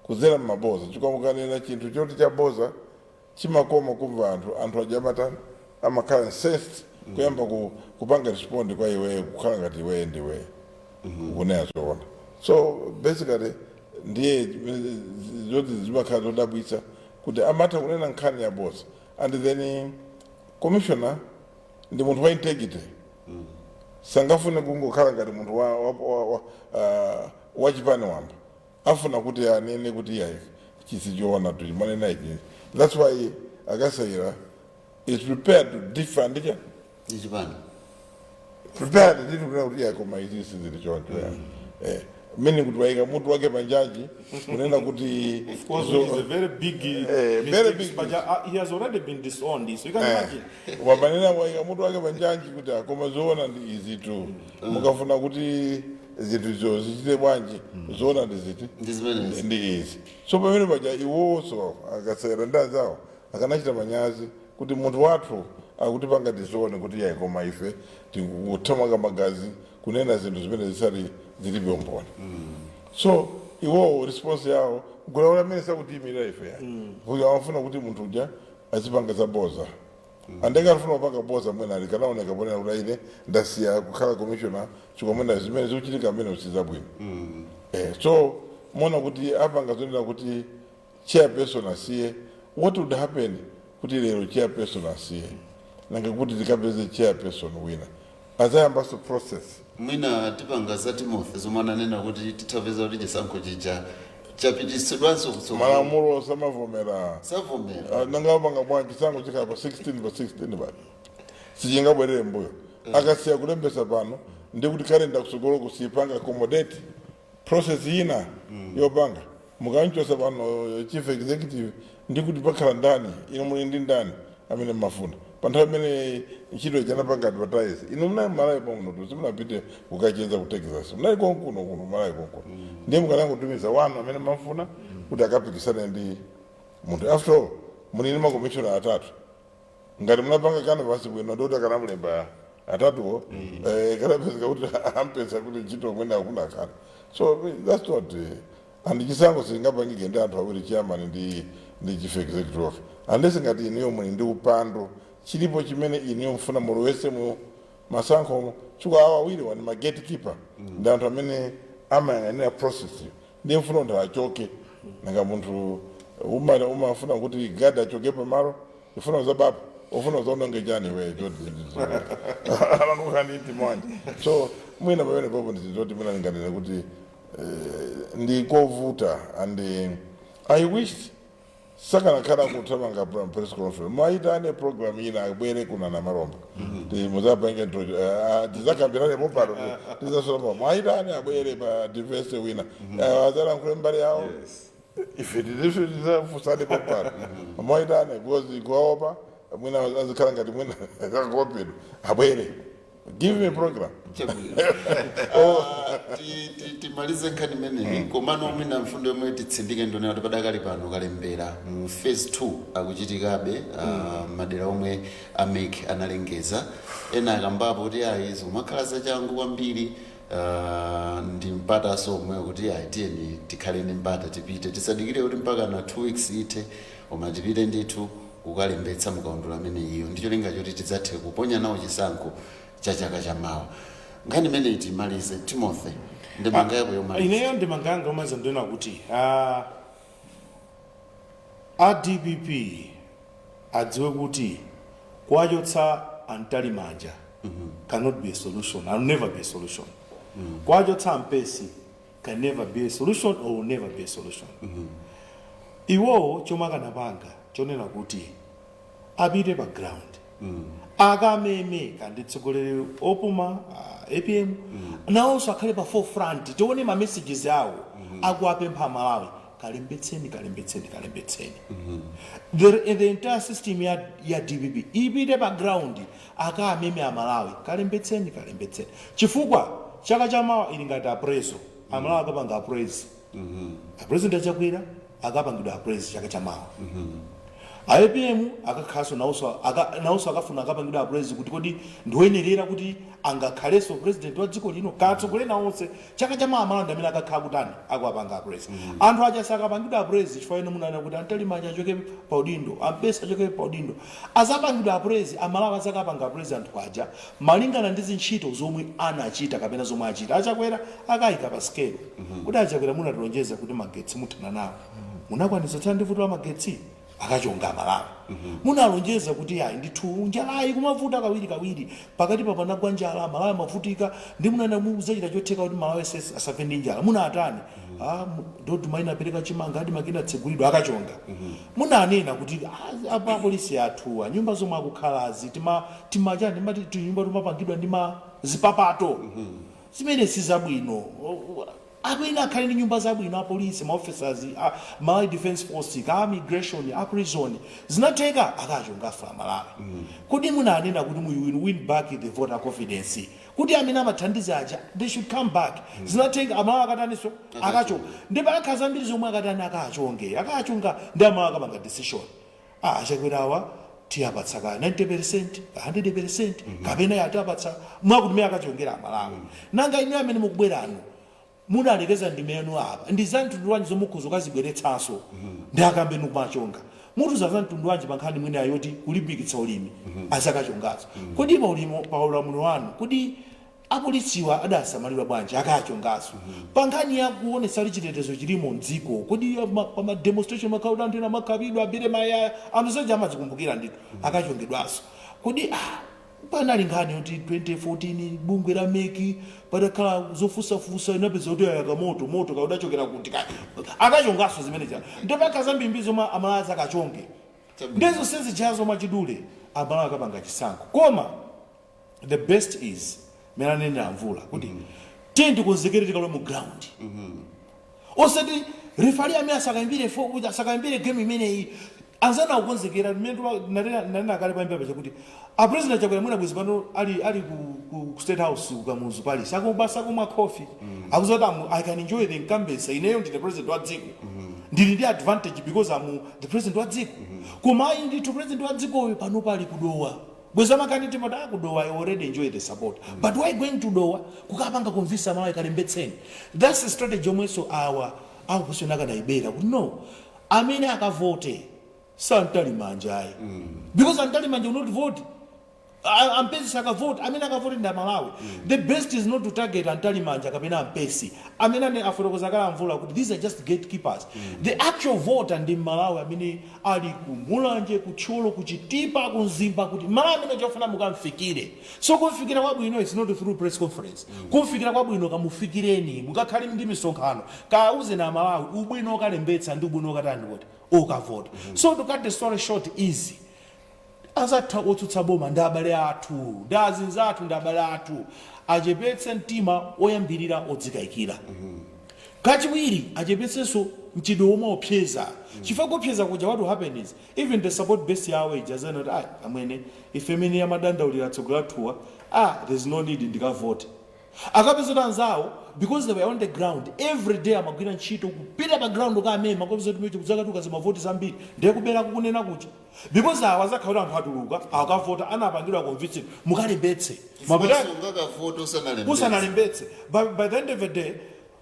kudzera mmaboza, chifukwa mukanena chinthu choti chaboza chimakoma kumva anthu, anthu aja amatani? Amakhala incensed kuyamba kupanga respond kwa iweyo kukhala ngati iweye ndiweye ukunena zoona. So basically ndiye zoti zimakhala zodabwitsa kuti amatha kunena nkhani yabodza. And then commissioner ndi munthu wa integrity, sangafune kungokhala ngati munthu wa chipani wamba, afuna kuti anene kuti iyayi, chisichoona tuchimanena ichi. That's why Akasayira is prepared to defend cha Ndi chipani. Prepared ndithu kunena kuti iyayi, koma izi sizili choncho ya, meaning kuti wayika mutu wake panjanji kunena kuti Of course, which is a very big mistake, very big. But he has already been disowned, so you can imagine. Wamanena wayika mutu wake panjanji kuti koma zoona ndi izi tu, mukafuna kuti zinthu izo zichite bwanji, zoona ndi ziti? Ndi zimenezi. Ndi izi. So pamene paja iwonso akasera ndi anzawo akanachita manyazi kuti munthu wathu akutipanga tizione kuti yayi, koma ife tikuthamanga magazi kunena zinthu zimene zisali zilibe umboni. So iwowo response yawo gulaula amene sakutiyimirira ife yayi, kuti amafuna kuti munthu uja azipanga zaboza. Andenge alifuna kupanga boza mwene ali kanaoneka ponena kuti ine ndasiya kukhala commissioner chifukwa mwina zimene zikuchitika amene usizabwino. So mona kuti apanga zonena kuti chairperson asiye, what would happen kuti lero chairperson asiye, nanga kuti tikapeze chairperson wina azayambanso process? Mwina tipanga za Timothy zomwe ananena kuti tithapeza kuti chisankho chija chapitisidwanso kutsogolo. Malamulo samavomera. Savomera. Ah, nanga apanga bwanji? Chisankho chikhala pa 16, pa 16 pano sichingabwerere mbuyo. Akasiya kulembesa pano, ndikuti kalenda kusogolo kusiyipanga accommodate process ina yopanga. Mukanchosa pano chief executive, ndikuti pakhala ndani? Inu muli ndi ndani amene mmafuna pa nthawi imene ntchito ichanapanga advertise? Inu munali Malawi pamuno, simunapite kukacheza ku Texas, munali konkuno kuno Malawi konkuno. Ndiye mukanangotumiza wanu amene mafuna kuti akapikisane ndi munthu. After all, muli ndi makomishona atatu. Ngati munapanga canvass bwino, ndikuti akanamulemba atatuwo, kanapezeka kuti ampesa kuti ntchito mwene akuna kale. So that's not and chisankho singapangike ndi anthu awiri, chairman ndi chief executive officer, unless ngati iniyo muli ndi upandu chilipo chimene iniyo mfuna mulowese mu masankhomo, chifukwa awa awiri wani ma gatekeeper, ndi anthu amene amayang'anira process iyo. Ndiye mfuna munthu achoke, nanga munthu umafuna kuti gadi achoke pamalo, ufuna uzabapo, ufuna uzaononge chani we alangukaniti mwanje? So mwina pamene popo ndizoti mwina ndinganene kuti ndikovuta and I wish sakanakhala kuthamanga press conference. Mwaitane program ina, abwere kuna na Malomba, muzapange tizakambirane popano, tizasoloma. Mwaitane abwere pa diverse wina, azalankhule mbali yawo. Ife tizafunsane popano. Mwaitane because kuwaopa mwina azikhala ngati mwina akakopedwa. Abwere, give me a program. Chabwino. Timalize nkhani imeneyi, komano mwina mfundo yomwe titsindike ndionera kuti padakali pano kalembera mu phase 2 akuchitikabe, madera omwe a MEC analengeza. Ena akambapo kuti ayi, zikumakhala zachangu kwambiri. Ndi mpataso omweyo kuti ayi, tiyeni tikhale ndi mpata, tipite, tisadikire kuti mpaka na 2 weeks ithe, koma tipite ndithu kukalembetsa mukaundula amene iyo ndi cholinga choti tidzathe kuponya nawo chisankho cha chaka chamawa. Nkhani imeneyi timalize. Timothy, ndemanga yako yomaliza. Ineyo ndemanga yanga yomaliza ndiona kuti a DPP adziwe kuti kuwachotsa a Mtalimanja cannot be a solution and never be a solution. Kuwachotsa Ampesi can never be a solution or will never be a solution. Iwowo chomwe akanapanga chonena kuti apite pa ground, akameme kandi tsogoleri opuma, APM, nawonso akhale pa forefront, tione ma messages awo akuwapempha Amalawi, kalembetseni, kalembetseni, kalembetseni. The entire system ya DPP ipite pa ground, akameme Amalawi, kalembetseni, kalembetseni, chifukwa chaka chamawa ili ngati appraisal. Amalawi akapanga appraise a President Achakwera, akapangidwa appraise chaka chamawa. A APM akakhalanso nawonso nawonso akafuna akapangidwa appraise kuti kodi ndiwoyenerera kuti angakhalenso president wa dziko lino, katsogolera onse chaka chamawa. Malanda amene akakhala kutani akuapanga appraise, anthu aja sakapangidwa appraise chifukwa ino munanena kuti a Mtalimanja achoke pa udindo, Ampesi achoke pa udindo. Azapangidwa appraise, Amalawi azakapanga appraise anthu aja malingana ndi zintchito zomwe anachita kapena zomwe achita. Achakwera akayika pa scale kuti Achakwera, munatilonjeza kuti magetsi muthana nawo, munakwanitsa kuthana ndi vuto la magetsi? Akachonga Amalawi. Munalonjeza kuti ayi ndithu njalayi kumavuta kawiri kawiri, pakati pa panagwa njala, Malawi amavutika, ndi munana muzachita chotheka kuti Malawi asafe ndi njala, munatani? DoDMA inapereka chimanga, adi makina atsegulidwa? Akachonga. Munanena kuti apa apolisi athuwa nyumba zomwe akukhalazi tima timachani timati tinyumba tumapangidwa ndi ma zipapato zimene sizabwino, akwena akhale ndi nyumba zabwino apolisi, ma officers a Malawi Defense Force, ka migration, a prison, zinatheka? Akachonga afa Malawi. Kodi munanena kuti mu will win back the voter confidence? Kuti amene amathandiza aja, they should come back. Zinatenga Amalawi akataniso? Akachonga. Ndipo akhala zambiri zomwe akatani? Akachonge. Akachonga ndi Amalawi akapanga decision. Ah, Achakwerawa tiyapatsa ka 90%, 100%, kapena yatapatsa mwakuti mmene akachongera Amalawi. Nanga inu amene mukubwerano, munalekeza ndime yanu apa, ndi za mtundu wanji zomukhuza ukazibweretsanso ndi akambe nukumachonga? Mutuza za mtundu wanji pa nkhani mwina yoti kulimbikitsa ulimi azakachongazo? Kodi pa ulimi, pa ulamuliro wanu, kodi apolisiwa adasamalidwa bwanji? Akachongazo. Pa nkhani ya kuonetsa kuti chitetezo chilimo mdziko, kodi pa ma demonstration makhala anthu ena amakhabidwa apite mayaya, anthu saja amazikumbukira ndithu, akachongedwanso. Kodi panali nkhani yoti 2014 bungwe la MEC patakhala zofusafusa, inapeza kuti ayaka moto, moto kaudachokera kuti? Akachonganso zimene cha. Ndipo akhala zambiri zomwe Amalawi akachonge. Ndizo senzichazo. Mwachidule, Amalawi akapanga chisankho, koma the best is mene anenera Mvula kuti tiye tikonzekere, tikalowe mu ground, osati referee amene asakayimbire asakayimbire game imeneyi. Anzana akukonzekera. Nanena kale payimba pacha kuti a President Chakwera mwina bwezi pano ali ku State House, ku Kamuzu Palace, akubasa kumwa coffee, akuzoti, "I can enjoy the incumbency. Ineyo ndine president wa dziko, ndili ndi advantage because I'm the president wa dziko." Koma ayi ndithu, president wa dzikoyo pano pali kudowa bweza makani timati akudowa, I already enjoy the support, but why going to Dowa kukapanga convince Amalawi kalembetseni? That's the strategy yomwenso awa opposition akanayibera kuti no, amene akavote santali manja ayi, because antali manja will not vote. Ampesi sakavota. Amene akavote ndi Amalawi. The best is not to target antali manja kapena ampesi amene ane afotokoza kale Amvula kuti these are just gatekeepers. The actual voter ndi Malawi amene ali ku Mulanje, ku Thyolo, ku Chitipa, ku Mzimba, kuti Malawi amene chofuna mukamfikire. So kumfikira kwabwino is not through press conference. Kumfikira kwabwino, kamufikireni, mukakhale ndi misonkhano, kauze na Malawi ubwino okalembetsa ndi ubwino okatani kuti okavota. So to cut the story short is azatha otsutsa boma ndi abale athu, ndi azinzathu, ndi abale athu. Achepetse mtima oyambirira odzikayikira. Kachiwiri, achepetsenso mchidwe womwe opyeza, chifukwa kupyeza kuja, what will happen is even the support base yawo ija azanoti, "Ayi amwene, ife imene amadandaulira atsogoleri athuwa, there's no need ndikavote." Akapeza kuti anzawo, because they were on the ground every day, amagwira ntchito kupita pa ground kamema, kapeza kuti kudzakatuka zimavoti zambiri, ndiye kubera kukunena kuja, because awa azakhala kuti anthu atuluka akavota, anapangidwa convincing mukalembetse mapita. Ungakavote usanalembetse. Usanalembetse. By the end of the day,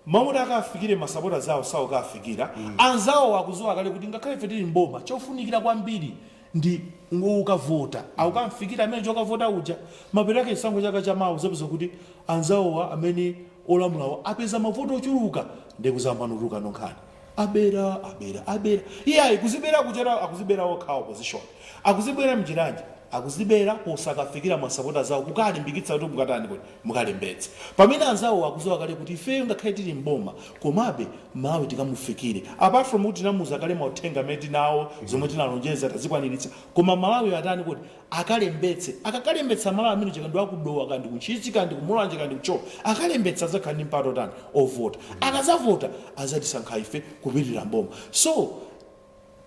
mamuti akafikire masapota zawo sawo kafikira anzawo akuziwa kale kuti ngakhale ife tili mboma, chofunikira kwambiri ndi ukavota. Akukamfikira amene chokavota uja. Mapeto ake chisankho chaka chamawu zapeza kuti anzawowa amene olamulawo apeza mavoto ochuluka, ndi kuzambanutuluka nonkhani abera, abera, abera. Iyayi, kuzibera kuchera akuzibera okha. Opposition akuzibera mjiranji, akuzibera posakafikira masapota zawo kukalimbikitsa kuti mukatani, kuti mukalembetse, pamene anzawo akuziwa kale kuti ifeyo ngakhale tili mboma, komabe mawe tikamufikire. Apart from kuti tinamuza kale mauthenga amene tinawo, zomwe tinalonjeza tazikwaniritsa, koma Malawi atani kuti akalembetse. Akakalembetsa Malawi amene chaka ndi akudowa, kandi kuntchisi, kandi kumulanje, kandi kucholo, akalembetsa azakhala ndi mpata otani? Ovota. Akazavota azatisankha ife kupitirira mboma. So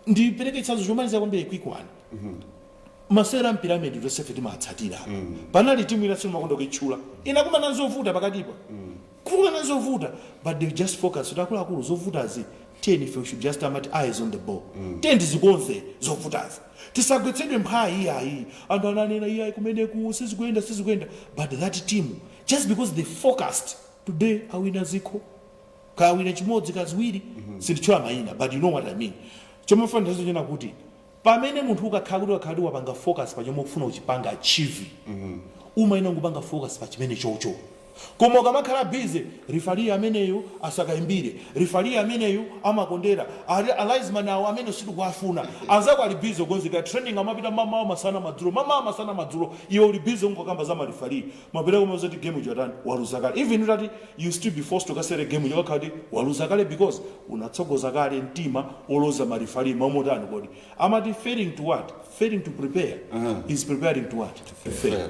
ndipereke chitsanzo chomaliza kwambiri, quick one. Masewera mpira tonsefe timatsatira. Panali timu ina, simakonda kuitchula, inakumana zovuta pakatipa, kukumana zovuta, but they just focus kuti akuluakulu, zovutazi tiyeni ife we should just amati eyes on the ball, tiyeni tizikonze zovutazi, tisagwetsedwe mphwayi. Iyayi, anthu ananena iyayi, kumeneku sizikuyenda, sizikuyenda, but that team, just because they focused, today awina zikho, kawina chimodzi, kaziwiri. Sinditchula mayina, but you know what I mean. Chomwe fanira chena kuti pamene munthu ukakhala kuti wapanga focus pa chomwe ukufuna uchipanga achieve, umayina kupanga focus pa chimene chocho. Koma ukamakhala busy, referee ameneyo asakayimbire, referee ameneyo amakondera, alinesman awo amene sitikuwafuna, anzako ali busy kukonzeka training, amapita mamawa, masana, madzulo, mamawa, masana, madzulo, iwe uli busy ungokamba za mareferee. Mapita koma zoti game chatani? Waluza kale. Even utati you still be forced to kasere game, chokakhala kuti waluza kale because unatsogoza kale mtima oloza mareferee mamotani. Kodi amati failing to what? Failing to prepare is preparing to what? To fail. Fair.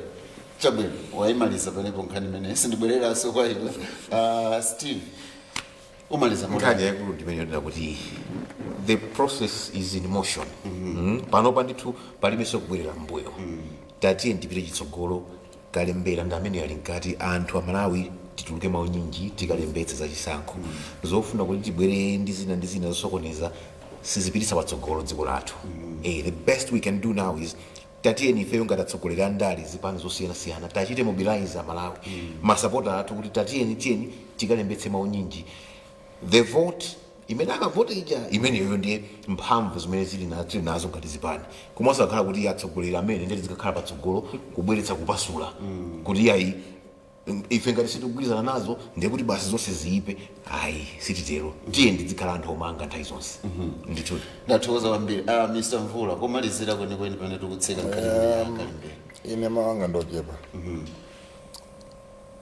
Chabwino, wayimaliza panepo nkhani imene sindibwereranso kwa iwe. Steve, umaliza Nkhani motani? yaikulu ndimene yonena kuti the process is in motion. Panopa ndithu palibenso kubwerera mbuyo. Tatiye ndipite chitsogolo. Kalembera ndi amene ali mkati. Anthu Amalawi, tituluke maunyinji, tikalembetse za chisankho. Zofuna kuti tibwere ndi zina ndi zina zosokoneza sizipitisa patsogolo dziko lathu. The best we can do now is, tatiyeni ifeyo ngati atsogoleri a ndale, zipani zosiyanasiyana, tachite mobilize Amalawi, masapota athu, kuti tatiyeni, tiyeni tikalembetse maunyinji. The vote imene akavote ija, imeneyo ndiye mphamvu zimene tili nazo ngati zipani. Komanso akhala kuti atsogoleri amene ndiye zikakhala patsogolo kubweretsa kupasula, kuti ayi, ife ngati sitikugwirizana nazo ndiye kuti basi zonse ziyipe. Ayi, sititero. Tiye ndizikhala anthu omanga nthawi zonse ndithu. Ndathokoza kwambiri. Ah, Mr Mvula, komalizira kwenikweni pamene tikutseka nkhani imene ya kalembera. Ine mawanga ndochepa.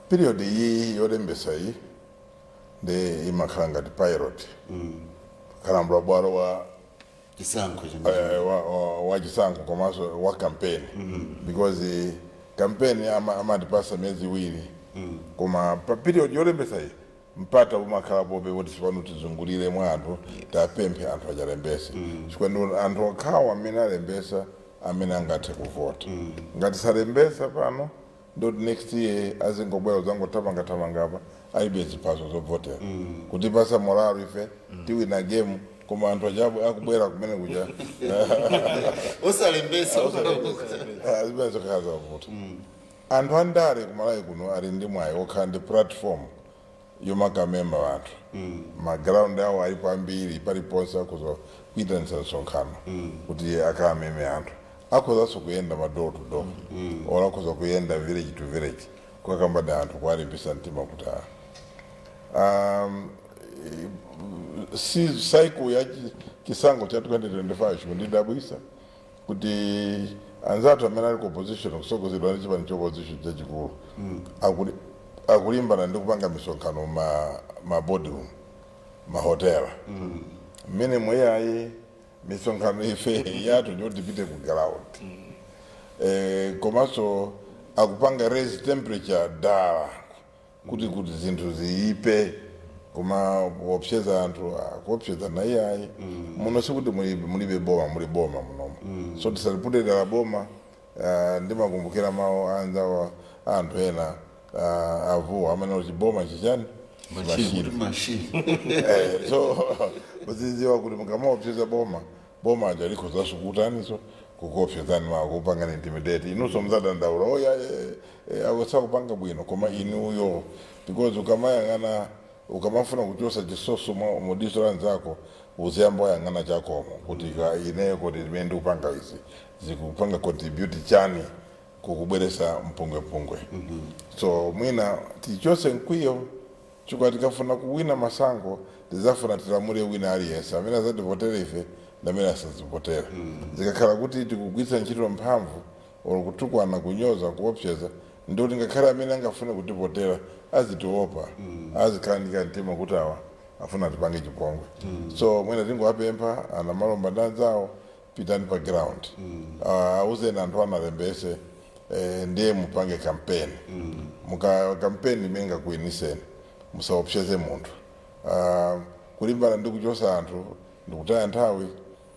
Period iyi yolembesa iyi ndi imakhala ngati pilot, kalambula bwalo wa chisankho chimene wa chisankho komanso wa campaign, because campaign amatipasa miyezi 2, koma pa period yolembesa iyi mpata umakhala pope kuti sipano tizungulire mwa anthu, tapemphe anthu achalembese, chifukwa ndi anthu okhawo amene alembesa amene angathe kuvota. Ngati salembesa pano, ndoti next year azingobwera uzangothamangathamangapa alibe ziphaso zovotera. Kutipasa morale, ife tiwina game, koma anthu achabu akubwera kumene kuja osalembesa. Zimene zokhala zavuta. Anthu andale kumalawi kuno ali ndi mwayi okhala ndi platform yomakamema anthu. Ma ground awo alipo ambiri, paliponse akhoza kuyitanitsa msonkhano kuti akameme anthu. Akhozanso kuyenda ma door to door, or akhoza kuyenda village to village kukakamba ndi anthu, kuwalimbisa mtima kuti si cycle ya chisankho cha 2025 chikundidabwisa kuti anzathu amene ali ku opposition, kusogozedwa ndi chipani cha opposition chachikulu, akulimbana ndi kupanga misonkhano ma boardroom, mahotela mmene mweyayi. Misonkhano ife yathu ndiyoti tipite ku ground. Komanso akupanga raise temperature dala kuti zinthu ziyipe, koma kuopseza anthu, kuopseza naiyayi. Muno sikuti mulibe boma, muli boma munomo, so tisalipute dala boma. Ndimakumbukira mawu anzawa anthu ena, avuwa amene kuti boma chichani? Machine. Kuti machine. So muzidziwa kuti mukamaopseza boma, boma aja likhozanso kutaniso kukuopsezani, ma kupangani intimidate. Inunso mzadandaula, oya awesakupanga bwino, koma inuyo, because ukamayang'ana, ukamafuna kuchosa chisoso mudiso la nzako, uziyamba wayang'ana chakomo kuti ka ineyo kuti zimene ndikupanga izi zikupanga contribute chani kukubweresa mpungwepungwe. So mwina tichose mkwiyo, chifukwa tikafuna kuwina masankho tizafuna tilamule wina aliyense amene azativotere ife ndi amene asazivotera. Zikakhala kuti tikugwiritsa ntchito mphamvu or kutukwana, kunyoza, kuopseza, ndikuti ngakhale amene angafune kutivotera azitiopa, azikhala ndi kamtima kuti awa afuna tipange chipongwe. So mwina tingowapempha ana Malomba ndi anzawo, pitani pa ground, auzeni anthu analembese, ndiye mupange campaign. Muka campaign imene ingakuwiniseni, musaopseze munthu. Kulimbana ndi kuchosa anthu ndikutaya nthawi,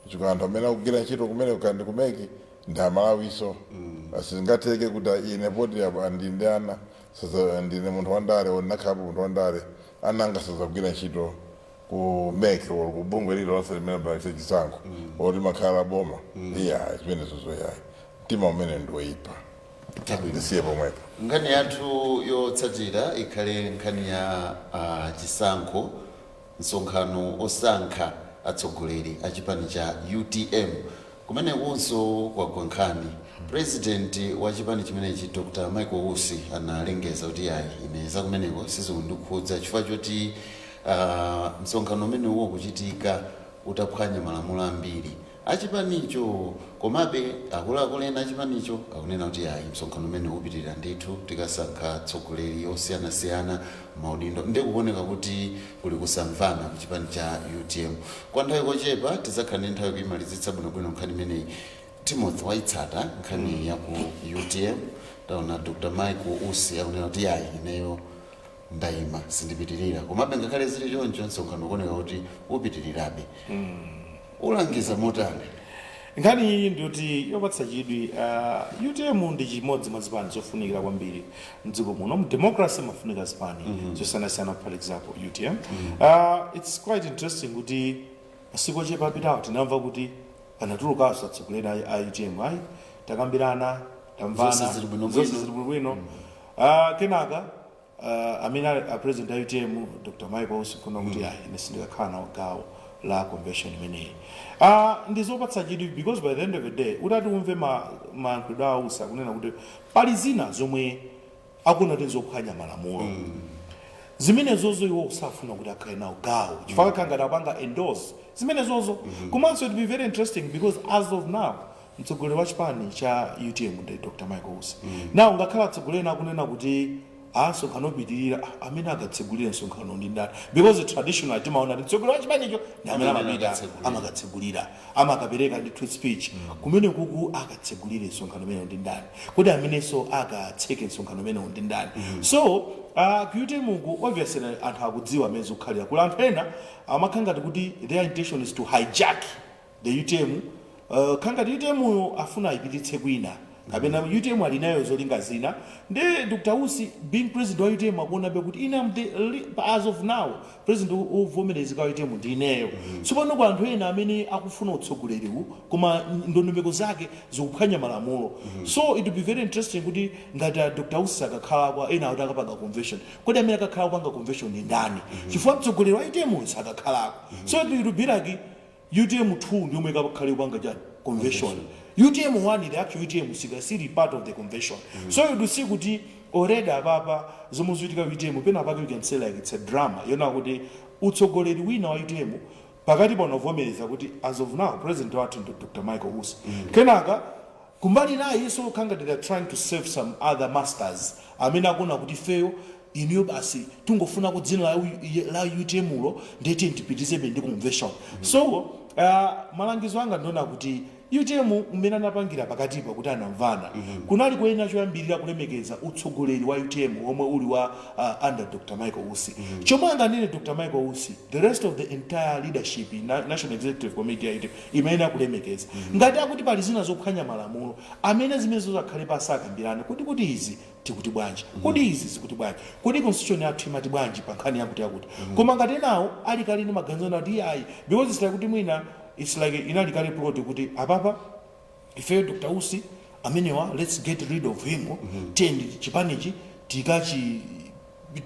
chifukwa anthu amene akugwira ntchito kumene kandi ku MEC ndi Amalawiso. Sizingatheke kuti ine poti apa ndili ndi ana, sasa ndine munthu wandale, nakhalapo munthu wandale, ana anga sazagwira ntchito ku MEC or ku bungwe lililonse limene limapangitsa chisankho or limakhala boma. Iya, zimenezo zoyayi, mtima umene ndiwoyipa. Ndisiye pomwepo. Nkhani yathu yotsatira ikhale nkhani ya chisankho, msonkhano osankha atsogoleri a chipani cha UTM. Kumenekunso kwagwa nkhani. President wa chipani chimenechi, Dr Michael Usi, analengeza kuti ayi, ine zakumeneko sizikundikhudza, chifukwa choti msonkhano umenewo kuchitika utaphwanya malamulo ambiri achipanicho. Komabe akuluakulu ena achipanicho akunena kuti ayi, msonkhano umene upitirira ndithu, tikasankha atsogoleri osiyanasiyana maudindo. Ndikuoneka kuti kuli kusamvana ku chipani cha UTM. Kwa nthawi kochepa tizakhala ndi nthawi kuyimalizitsa bwinobwino nkhani imeneyi. Timothy, waitsata nkhani ya ku UTM. Taona Dr Michael Usi akunena kuti ayi, ineyo ndayima, sindipitirira. Komabe ngakhale zili choncho, msonkhano ukuoneka kuti upitirirabe. Ulangiza motani? Nkhani iyi ndiyoti yopatsa chidwi. UTM ndi chimodzi mwa zipani zofunikira kwambiri mdziko muno. Mu democracy mafunika zipani zosiyanasiyana, for example UTM. It's quite interesting kuti masiku ochepa apitawo tinamva kuti panatulukanso atsogoleri a UTM, ayi, takambirana, tamvana, Zonse zili bwinobwino. Zonse zili bwinobwino. Kenaka amene ali a president a UTM, Dr Michael Usi, kuna kuti ayi, ine sindikakhala nawo gawo la convention imeneyi. Ndi zopatsa chidwi because by the end of the day, utati umve mayankhulidwe a Usi, akunena kuti pali zina zomwe akuona kuti zophwanya malamulo, zimenezozo iwo usafuna kuti akhale nawo gawo chifukwa khala ngati apanga endorse zimenezozo. Komanso it be very interesting because as of now mtsogoleri wa chipani cha UTM ndi Dr Michael Usi. Now ngakhala atsogoleri akunena kuti a msonkhano opitirira, amene akatsegulire msonkhano ndi ndani? Because traditional timaona kuti mtsogoleri wa chipanicho ndi amene Amene amapita akatsegulira. Amakatsegulira, amakapereka ndi speech kumene kuku. Akatsegulire msonkhano umene ndi ndani? Kuti amenenso akatseke msonkhano umene ndi ndani? So ku UTM uku obviously anthu akudziwa amene zikukhalira. Kuli anthu ena amakhala ngati kuti their intention is to hijack the UTM, khala ngati UTM uyo afuna ayipititse kwina kapena UTM ali nayo zolinga zina. Ndi Dr Usi being president wa UTM akuonabe kuti ine am the as of now president wovomerezeka wa UTM ndi ineyo. Tsopano kwa anthu ena amene akufuna utsogoleriwu koma ndondomeko zake zikuphwanya malamulo, so it will be very interesting kuti ngati a Dr Usi akakhala, ena akuti akapanga convention, kodi amene akakhala kupanga convention ndi ndani? Chifukwa mtsogoleri wa UTM sakakhalako. So it will be like UTM 2 ndiyomwe ikakhale kupanga chani? Convention. UTM 1, the actual UTM, sikasili part of the convention. So you do see kuti already apapa zomwe zikuchitika UTM, pena pake you can say like it's a drama yona kuti utsogoleri wina wa UTM pakati panovomereza kuti as of now president wathu ndi Dr Michael Usi. Kenaka kumbali naye iso khanga they are trying to save some other masters amene akuona kuti ifeyo inuyo basi tungofuna ku dzina la UTM lo, ndeti tipitizebe ndi convention. So malangizo anga ndiona kuti UTM mmene anapangira pakatipa kuti anamvana, kunali kuyenera choyambirira kulemekeza utsogoleri wa UTM omwe uli wa under Dr Michael Usi. Chomwe anganene Dr Michael Usi, the rest of the entire leadership in National Executive Committee ya UTM imayenera kulemekeza. Ngati akuti pali zina zophwanya malamulo, amene zimenezo zakhale pasi akambirane kuti izi tikuti bwanji, kodi izi zikuti bwanji, kodi constitution yathu imati bwanji pa nkhani yakuti yakuti. Koma ngati enawo ali kale ndi maganizo ati ayi, because it's like kuti mwina it's like inali kale plot kuti apapa ifeyo Dr Usi amenewa, let's get rid of him, tendi chipanichi tikachi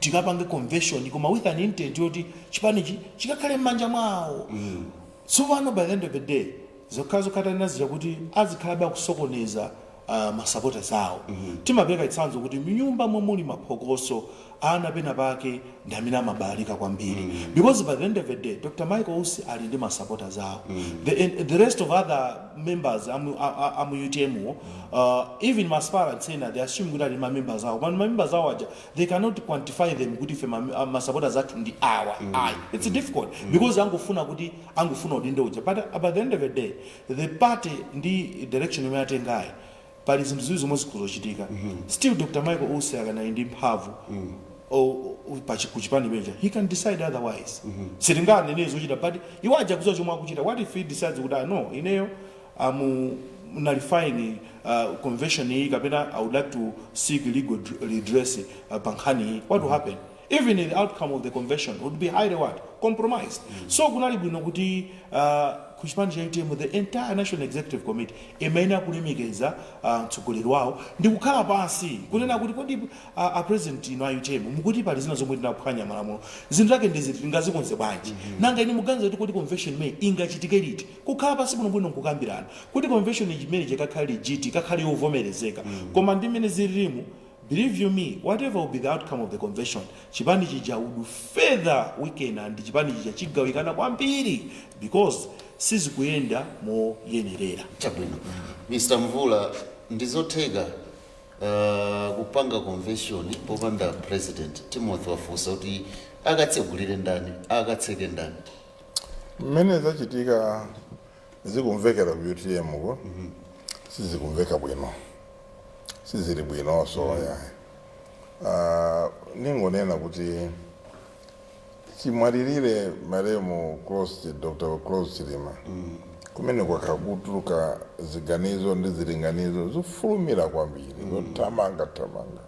tikapange convention, koma with an intent yoti chipanichi chikakhale m'manja mwawo. Tsopano by the end of the day zokhala zokhatanira zija kuti azikhalabe akusokoneza masupporters awo. Timapereka chitsanzo kuti mnyumba momwe muli maphokoso, ana pena pake ndi amene amabalalika kwambiri, because by the end of the day Dr Michael Usi ali ndi masupporters awo. The rest of other members amu UTM, even ma aspirants ena, they assume kuti ali ma members awo, but ma members awo aja they cannot quantify them kuti ife ma supporters athu ndi awa. Ayi, it's difficult because angofuna kuti angofuna udindo uja. But by the end of the day the party ndi direction imene atengayi, pali zinthu ziwiri zomwe zikuzochitika. Still Dr Michael Usi akanali ndi mphamvu kuchipani peja, he can decide otherwise. Sitinganene zochita, but iwo aja kuziwa chomwe akuchita. What if he decides kuti, "Ah, no, ineyo am nullifying convention iyi," kapena "I would like to seek legal redress pa nkhani iyi"? What will happen? Even the outcome of the convention would be highly what? Compromised. So kunali bwino kuti kuchipani cha UTM the entire National Executive Committee imene akulemekeza mtsogoleri wawo ndi kukhala pansi kunena kuti kodi a president ino a UTM mukuti pali zina zomwe tinaphwanya malamulo, zinthu zake ndizi, tingazikonze bwanji? Nanga inu muganiza kuti kodi convention imene ingachitike liti? Kukhala pansi bwinobwino nkukambirana kuti convention imene ikakhale legit, ikakhale yovomerezeka. Koma ndi mmene zililimu, believe you me, whatever will be the outcome of the convention, chipani chija would further weaken and chipani chija chigawikana kwambiri because sizikuyenda moyenerera. Chabwino, Mr Mvula, ndizotheka kupanga convention popanda president? Timothy wafunsa kuti akatsegulire ndani, akatseke ndani? Mmene zachitika zikumvekera ku UTM ko sizikumveka bwino, sizili bwinonso yayi. Ningonena kuti chimwalirire malemu Klaus, Dr Klaus Chilima. Kumene kwakakutuluka ziganizo ndi zilinganizo zofulumira kwambiri, zothamanga thamanga,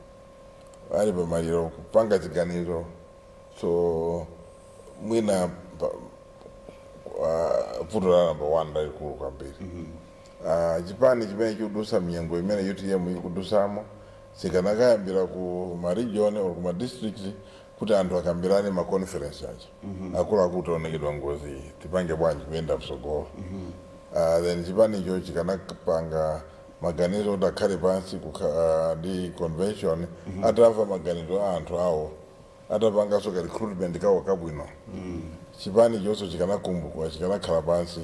ali pamaliro kupanga ziganizo. So mwina vuto la number one lalikulu kwambiri, chipani chimene chikudusa mnyengo imene UTM ikudusamo, sikanakayambira ku ma region or ku ma district kuti anthu akambirane ma conference aja, akuluakulu, taonekedwa ngozi iyi, tipange bwanji kuyenda msogolo? Then chipanicho chikanapanga maganizo kuti akhale pansi ndi convention, atamva maganizo a anthu awo, atapanganso ka recruitment kawo kabwino. Chipani chonso chikanakumbukwa, chikanakhala pansi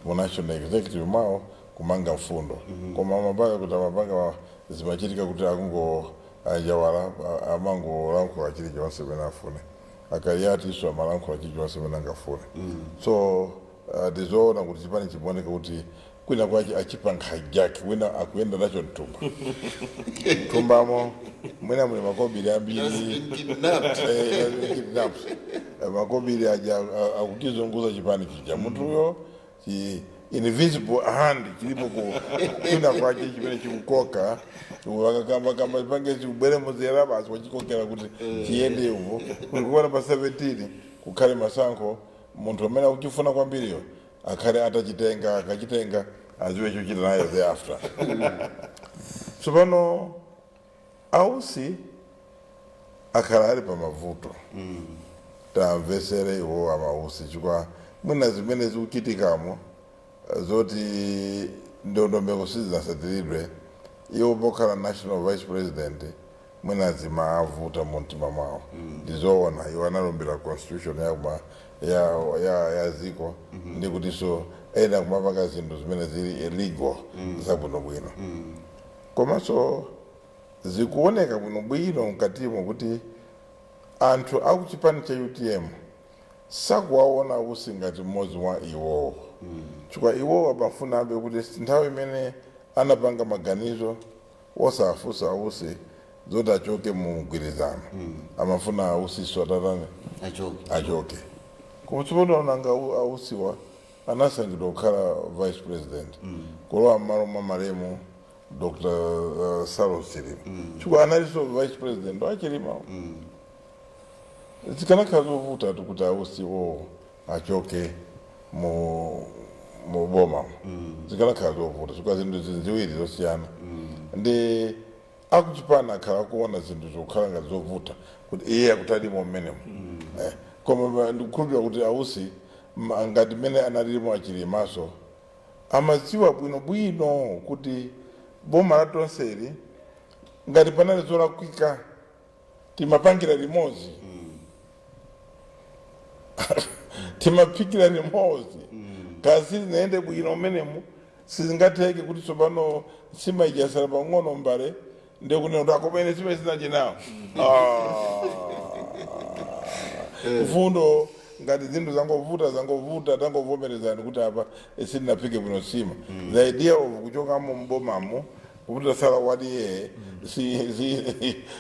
mu national executive mawo kumanga mfundo. Koma amapanga kuti amapanga, zimachitika kuti akungo anjawala amangolankhula chilichonse pene afune, akaliatinso amalankhula chilichonse pene angafune. So tizoona kuti chipani chimaoneka kuti kwina kwache achipanga hijack, wina akuyenda nacho mthumba, mthumbamo mwina muli makobiri ambiri. Has been kidnapped. Kidnapped. Makobiri aja akukizunguza chipani chija, munthuyo chi invisible hand chilipo kwina kwache chimene chikukoka, wakakamba kamba pange chikubwere muzera basi, wachikokera kuti chiyende uko, kuti kuona pa 17 kukhale masankho, munthu amene akuchifuna kwambiriyo akhale atachitenga, akachitenga aziwe chochita nayo thereafter. Tsopano ausi akhala ali pamavuto, tamvesere iwo amausi, chifukwa mwina zimene zikuchitikamo, zoti ndondomeko sizinasatiridwe, iwo pokhala national vice president mwina zimavuta mu mtima mwawo. Ndizoona, iwo analumbira constitution ya ziko, ndi kutinso ena kumapanga zinthu zimene zili illegal zabwinobwino. Komanso zikuoneka bwinobwino mkatimo kuti anthu akuchipani cha UTM sakuwaona usi ngati mmodzi wa iwowo, chifukwa iwowo amafunabe kuti nthawi imene anapanga maganizo wosafunsa ausi zoti achoke mu mgwirizano, amafuna ausiso atatani? Achoke. Achoke. Koma tsopano nanga ausiwa anasankhidwa kukhala vice president, kulowa m'malo mwa malemu Dr Saulos Chilima, chifukwa analinso vice president wachilima. Zikanakhala zovuta kuti ausiwo achoke mu boma, zikanakhala zovuta chifukwa zinthu ziwiri zosiyana. Ndi akuchipana akhala akuona zinthu zokhala ngati zovuta kuti iye akutalimo mmenemo. Koma ndikukhulupirira kuti ausi ngati mmene analimo achilimaso, amadziwa bwinobwino kuti boma la tonseli ngati panali zolakwika timapangira limodzi, timaphikira limodzi, kasi zinaende bwino mmenemu. Sizingatheke kuti tsopano simaijasala pang'ono mbale ndikunena kuti akomene sima zinaje nawo. Mfundo ngati zinthu zangovuta zangovuta, tangovomerezani kuti apa sindinaphike bwino sima. The idea of kuchokamo mbomamo kuti tasala wadiye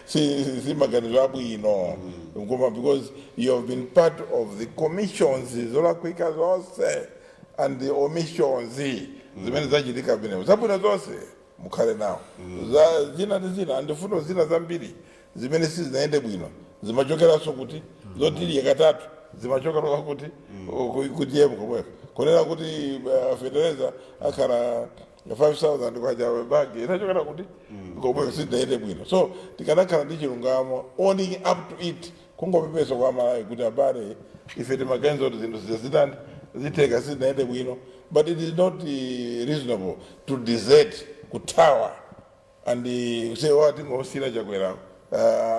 si maganizo abwino, koma because you have been part of the commissions zolakwika zonse and the omissions zimene zachitika pamenepo, zabwino zonse mukhale nawo, za zina ndi zina andifuno zina zambiri zimene sizinaende bwino zimachokeranso kuti zotiliye katatu zimachokera kuti ku UTM komweko, kunena kuti fetereza akhala 5000 kwacha bagi inachokera kuti komweko, sizinaende bwino. So tikanakhala ndi chilungamo, owning up to it, kungopepesa kwa Malawi kuti abale, ife timaganiza kuti zinthu zizitani zitheka, sizinaende bwino. But it is not reasonable to desert, kuthawa and say what, tingosira Chakwera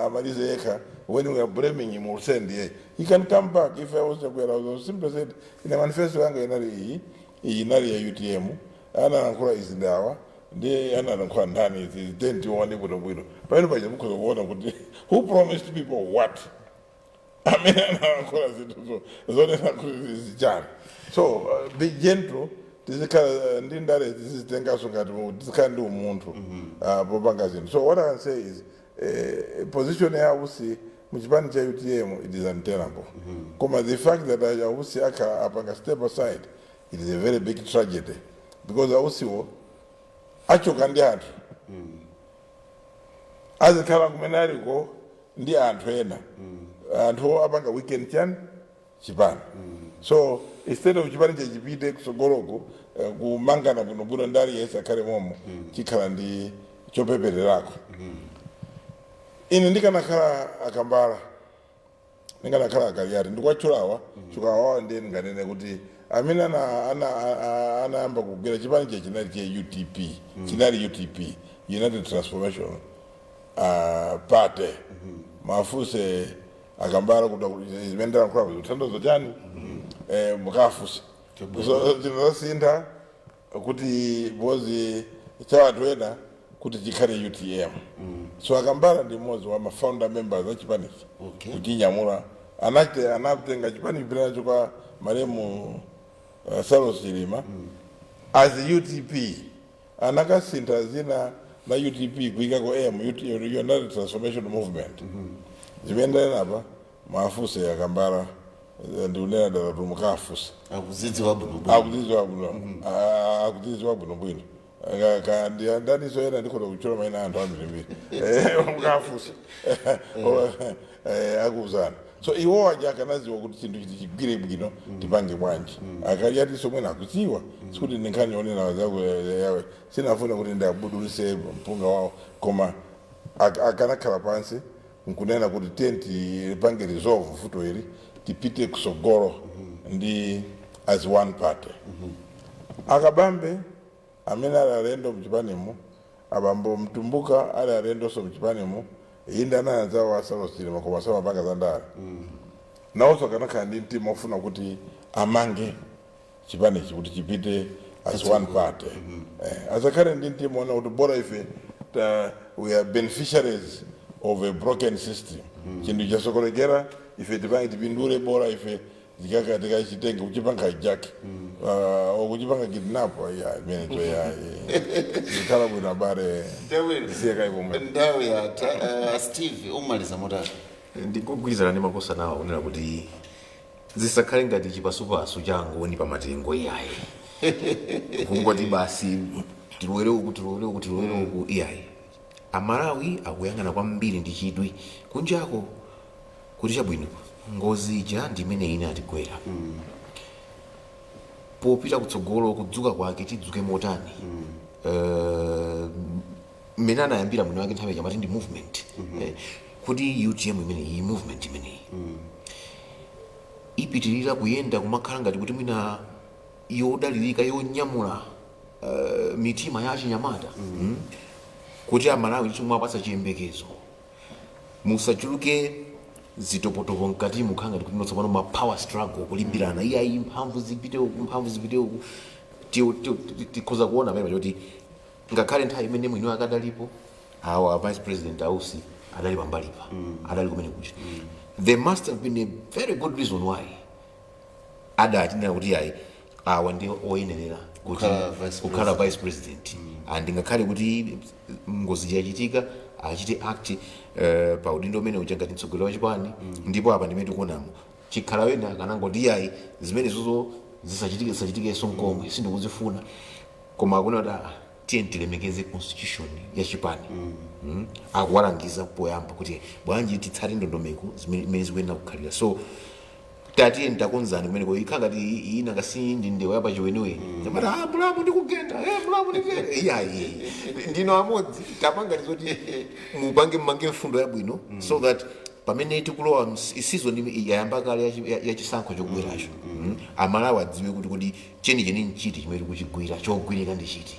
amalize yekha when we are blaming him. Will send ye, he can come back. If I was Chakwera, I was simply said ine manifesto yanga inali iyi, iyi inali ya UTM, analankhula izi ndawa, ndi analankhula ndani izi, then tione bwinobwino pamene paja mukhoza kuona kuti who promised people what, amene analankhula zinthu zonena kuti zichani. So be gentle, tizikhala ndi ndale tizitengaso ngati tizikhala ndi umunthu popanga zinthu. So what I can say is position ya Usi muchipani cha UTM, it is untenable. Koma the fact that Ausi akhala apanga step aside It is a very big tragedy because ausiwo achoka ndi anthu, azikhala kumene aliko ndi anthu ena, anthu apanga weekend chani chipani. So instead of chipani chachipite kusogoloko, kumangana bwinobwino ndi aliyense akhale momo, chikhala ndi chopepererako. Ine ndikanakhala akambala, ndikanakhala akaliati, ndikwatchulawa chukawawa, ndiye ndinganene kuti amene anayamba kugwira chipani che chinali che UTP, chinali UTP, United Transformation Party. Mafuse akambala kuti zimene ndalankhula zikuthandiza chani, mukafuse. So chinasintha kuti bozi cha anthu ena kuti chikhale UTM. So akambala ndi mmodzi wa ma founder members a chipanichi kuchinyamula. Anatenga chipani kupita nacho kwa malemu Saulos Chilima as UTP, anakasintha zina la UTP kuyikako M, United Transformation Movement. Zimene ndanenapa mafuse akambala, ndikunena dala mukafuse. Akuzidziwa bwinobwino. Akudzidziwa bwino, akudzidziwa bwinobwino. Ndaniso ena ndikhoza kuchula maina anthu ambirimbiri, mukafusa akuuzana. So iwo aja akanaziwa kuti chinthu chiti chigwire bwino tipange bwanji. Akaliatiso mwene akudziwa, sikuti ndinkhani yonena yawe, sinafuna kuti ndabudulise mpunga wawo, koma akanakhala pansi nkunena kuti tiye tipange resolve vuto ili, tipite kusogolo ndi as one party. Akabambe amene ali alendo mchipanimo, abambo Mtumbuka ali alendonso mchipanimo, inde ananzawo a Chilima koma samapanga za ndale, nawonso akanakhala ndi mtima ofuna kuti amange chipanichi kuti chipite as one party, asakhale ndi mtima ona kuti bora ife we are beneficiaries of a broken system, chinthu chasokonekera, ife tipange tipindule, bora ife tikaka tikachitenge kuchipanga hijack or kuchipanga kidnap ya imenecho ya zikhala bwino abale. Ndisiye kayi pomwe. Nthawi yatha. Steve, umaliza motani? Ndikugwirizana ndi makosa nawo kunena kuti zisakhale ngati chipasupasu cha ngoni pa matengo, iyayi, kungoti basi tilowere uku, tilowere uku, tilowere uku, iyayi. Amalawi akuyang'ana kwambiri ndi chidwi kunjako kuti chabwino, ngozi ija ndi imene ine atigwera, popita kutsogolo kudzuka kwake tidzuke motani? Mmene anayambira mwini wake nthawi chamati ndi movement, kuti UTM imeneyi, movement imeneyi ipitirira kuyenda kumakhala ngati kuti mwina yodalirika, yonyamula mitima ya achinyamata. Kuti amalawi chomwe chiyembekezo, musachuluke zitopotopo mkati, mukhala ngati kuti tsopano ma power struggle, kulimbirana, iyayi, mphamvu zipite uku, mphamvu zipite uku. Tikhoza kuona pamene kuti ngakhale nthawi imene mwini wake adalipo, awa vice president Ausi adali pambalipa, adali kumene kuja, there must have been a very good reason why adachinena kuti ayi, awa ndi oyenerera kuti Kukhala vice. Kukhala vice president. And ngakhale kuti ngozi yachitika, achite act pa udindo umene uja ngati mtsogoleri wa chipani. Ndipo apa ndimene tikuonamo chikhala wena akanangoti iyayi, zimene zozo zisachitike, zisachitikenso nkomwe, sindikuzifuna. Koma akuna kuti tiye tilemekeze constitution ya chipani. Akuwalangiza poyamba kuti bwanji titsate ndondomeko zimene imene zikuyenera kukhalira. So tatiye ntakonzani kumeneko, ikhala ngati ina ngasi ndi ndewa yapachiweniweni, amati ah, mulamu ndikugenda, mulamu nditere, iyayi, ndino amodzi. Tapanga zoti mupange, mmange mfundo yabwino so that pamene tikulowa season yayamba kale yachisankho chokubweracho, amalawi adziwe kuti chenicheni nchiti chimene tikuchigwira, chogwirika ndi chiti.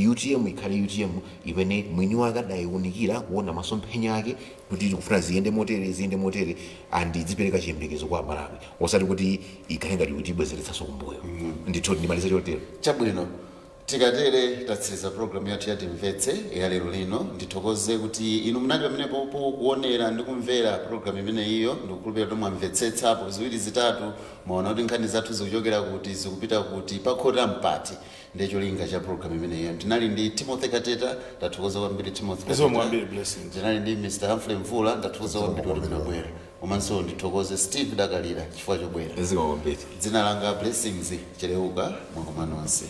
UTM ikhale UTM imene mwini wake adayiwunikira kuona masomphenya ake kuti tikufuna ziyende motere, ziyende motere, and zipereka chiyembekezo kwa amalawi, osati kuti ikhale ngati kuti ibwezeretsanso kumbuyo. Ndithu ndimalize chotero. Chabwino, tikatere tatsiriza programu yathu ya Timvetse ya lero lino. Ndithokoze kuti inu munali pamenepo kuonera ndi kumvera programu imeneyiyo. Ndikukhulupirira kuti mwamvetsetsapo ziwiri zitatu, mwaona kuti nkhani zathu zikuchokera kuti, zikupita kuti, pakhota mpati. Ndiye cholinga cha programu imeneyiyo. Ndinali ndi Timothy Kateta, ndathokoza kwambiri, Timothy Zikomo Kateta. Kwambiri, Blessings. Ndinali ndi Mr Humphrey Mvula, ndathokoza kwambiri kuti munabwera. Komanso ndithokoze Steve Dakalira chifukwa chobwera. Zikomo kwambiri. Dzina langa Blessings Cheleuka, mwakoma nonse.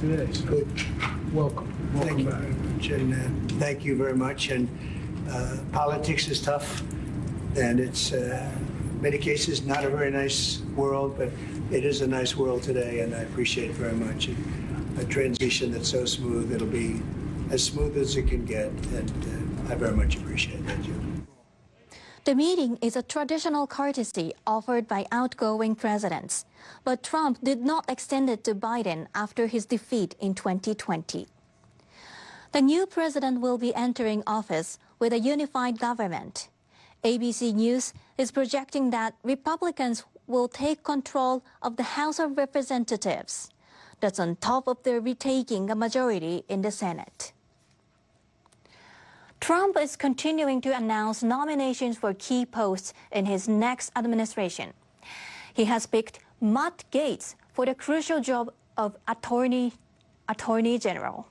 Today. Good. Welcome. Thank Welcome you back. very much. And thank you very much. And politics is tough, and it's in many cases not a very nice world, but it is a nice world today, and I appreciate it very much. And a transition that's so smooth, it'll be as smooth as it can get, and I very much appreciate that, Jim. The meeting is a traditional courtesy offered by outgoing presidents, but Trump did not extend it to Biden after his defeat in 2020. The new president will be entering office with a unified government. ABC News is projecting that Republicans will take control of the House of Representatives. That's on top of their retaking a majority in the Senate. Trump is continuing to announce nominations for key posts in his next administration. He has picked Matt Gaetz for the crucial job of Attorney General.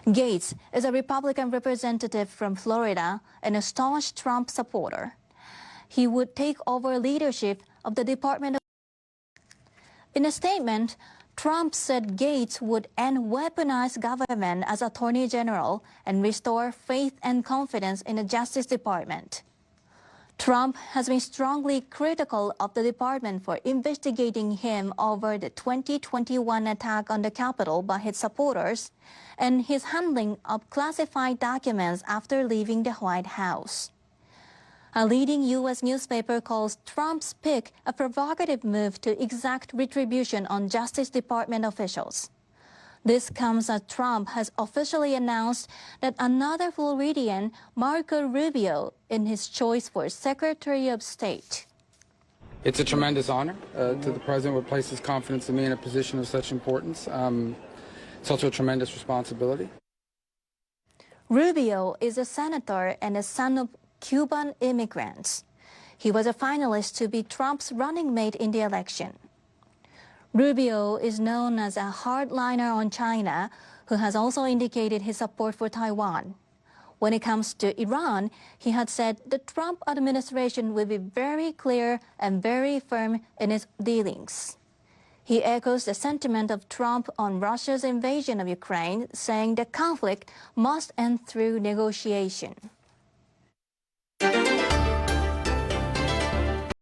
Gaetz is a Republican representative from Florida and a staunch Trump supporter. He would take over leadership of the Department of. In a statement, Trump said Gaetz would end weaponized government as Attorney General and restore faith and confidence in the Justice Department. Trump has been strongly critical of the department for investigating him over the 2021 attack on the Capitol by his supporters and his handling of classified documents after leaving the White House. A leading U.S. newspaper calls Trump's pick a provocative move to exact retribution on Justice Department officials. This comes as Trump has officially announced that another Floridian, Marco Rubio, in his choice for Secretary of State. It's a tremendous honor to the president would place his confidence in me in a position of such importance. It's also a tremendous responsibility. Rubio is a senator and a son of Cuban immigrants. He was a finalist to be Trump's running mate in the election. Rubio is known as a hardliner on China, who has also indicated his support for Taiwan. When it comes to Iran, he had said the Trump administration will be very clear and very firm in its dealings. He echoes the sentiment of Trump on Russia's invasion of Ukraine, saying the conflict must end through negotiation.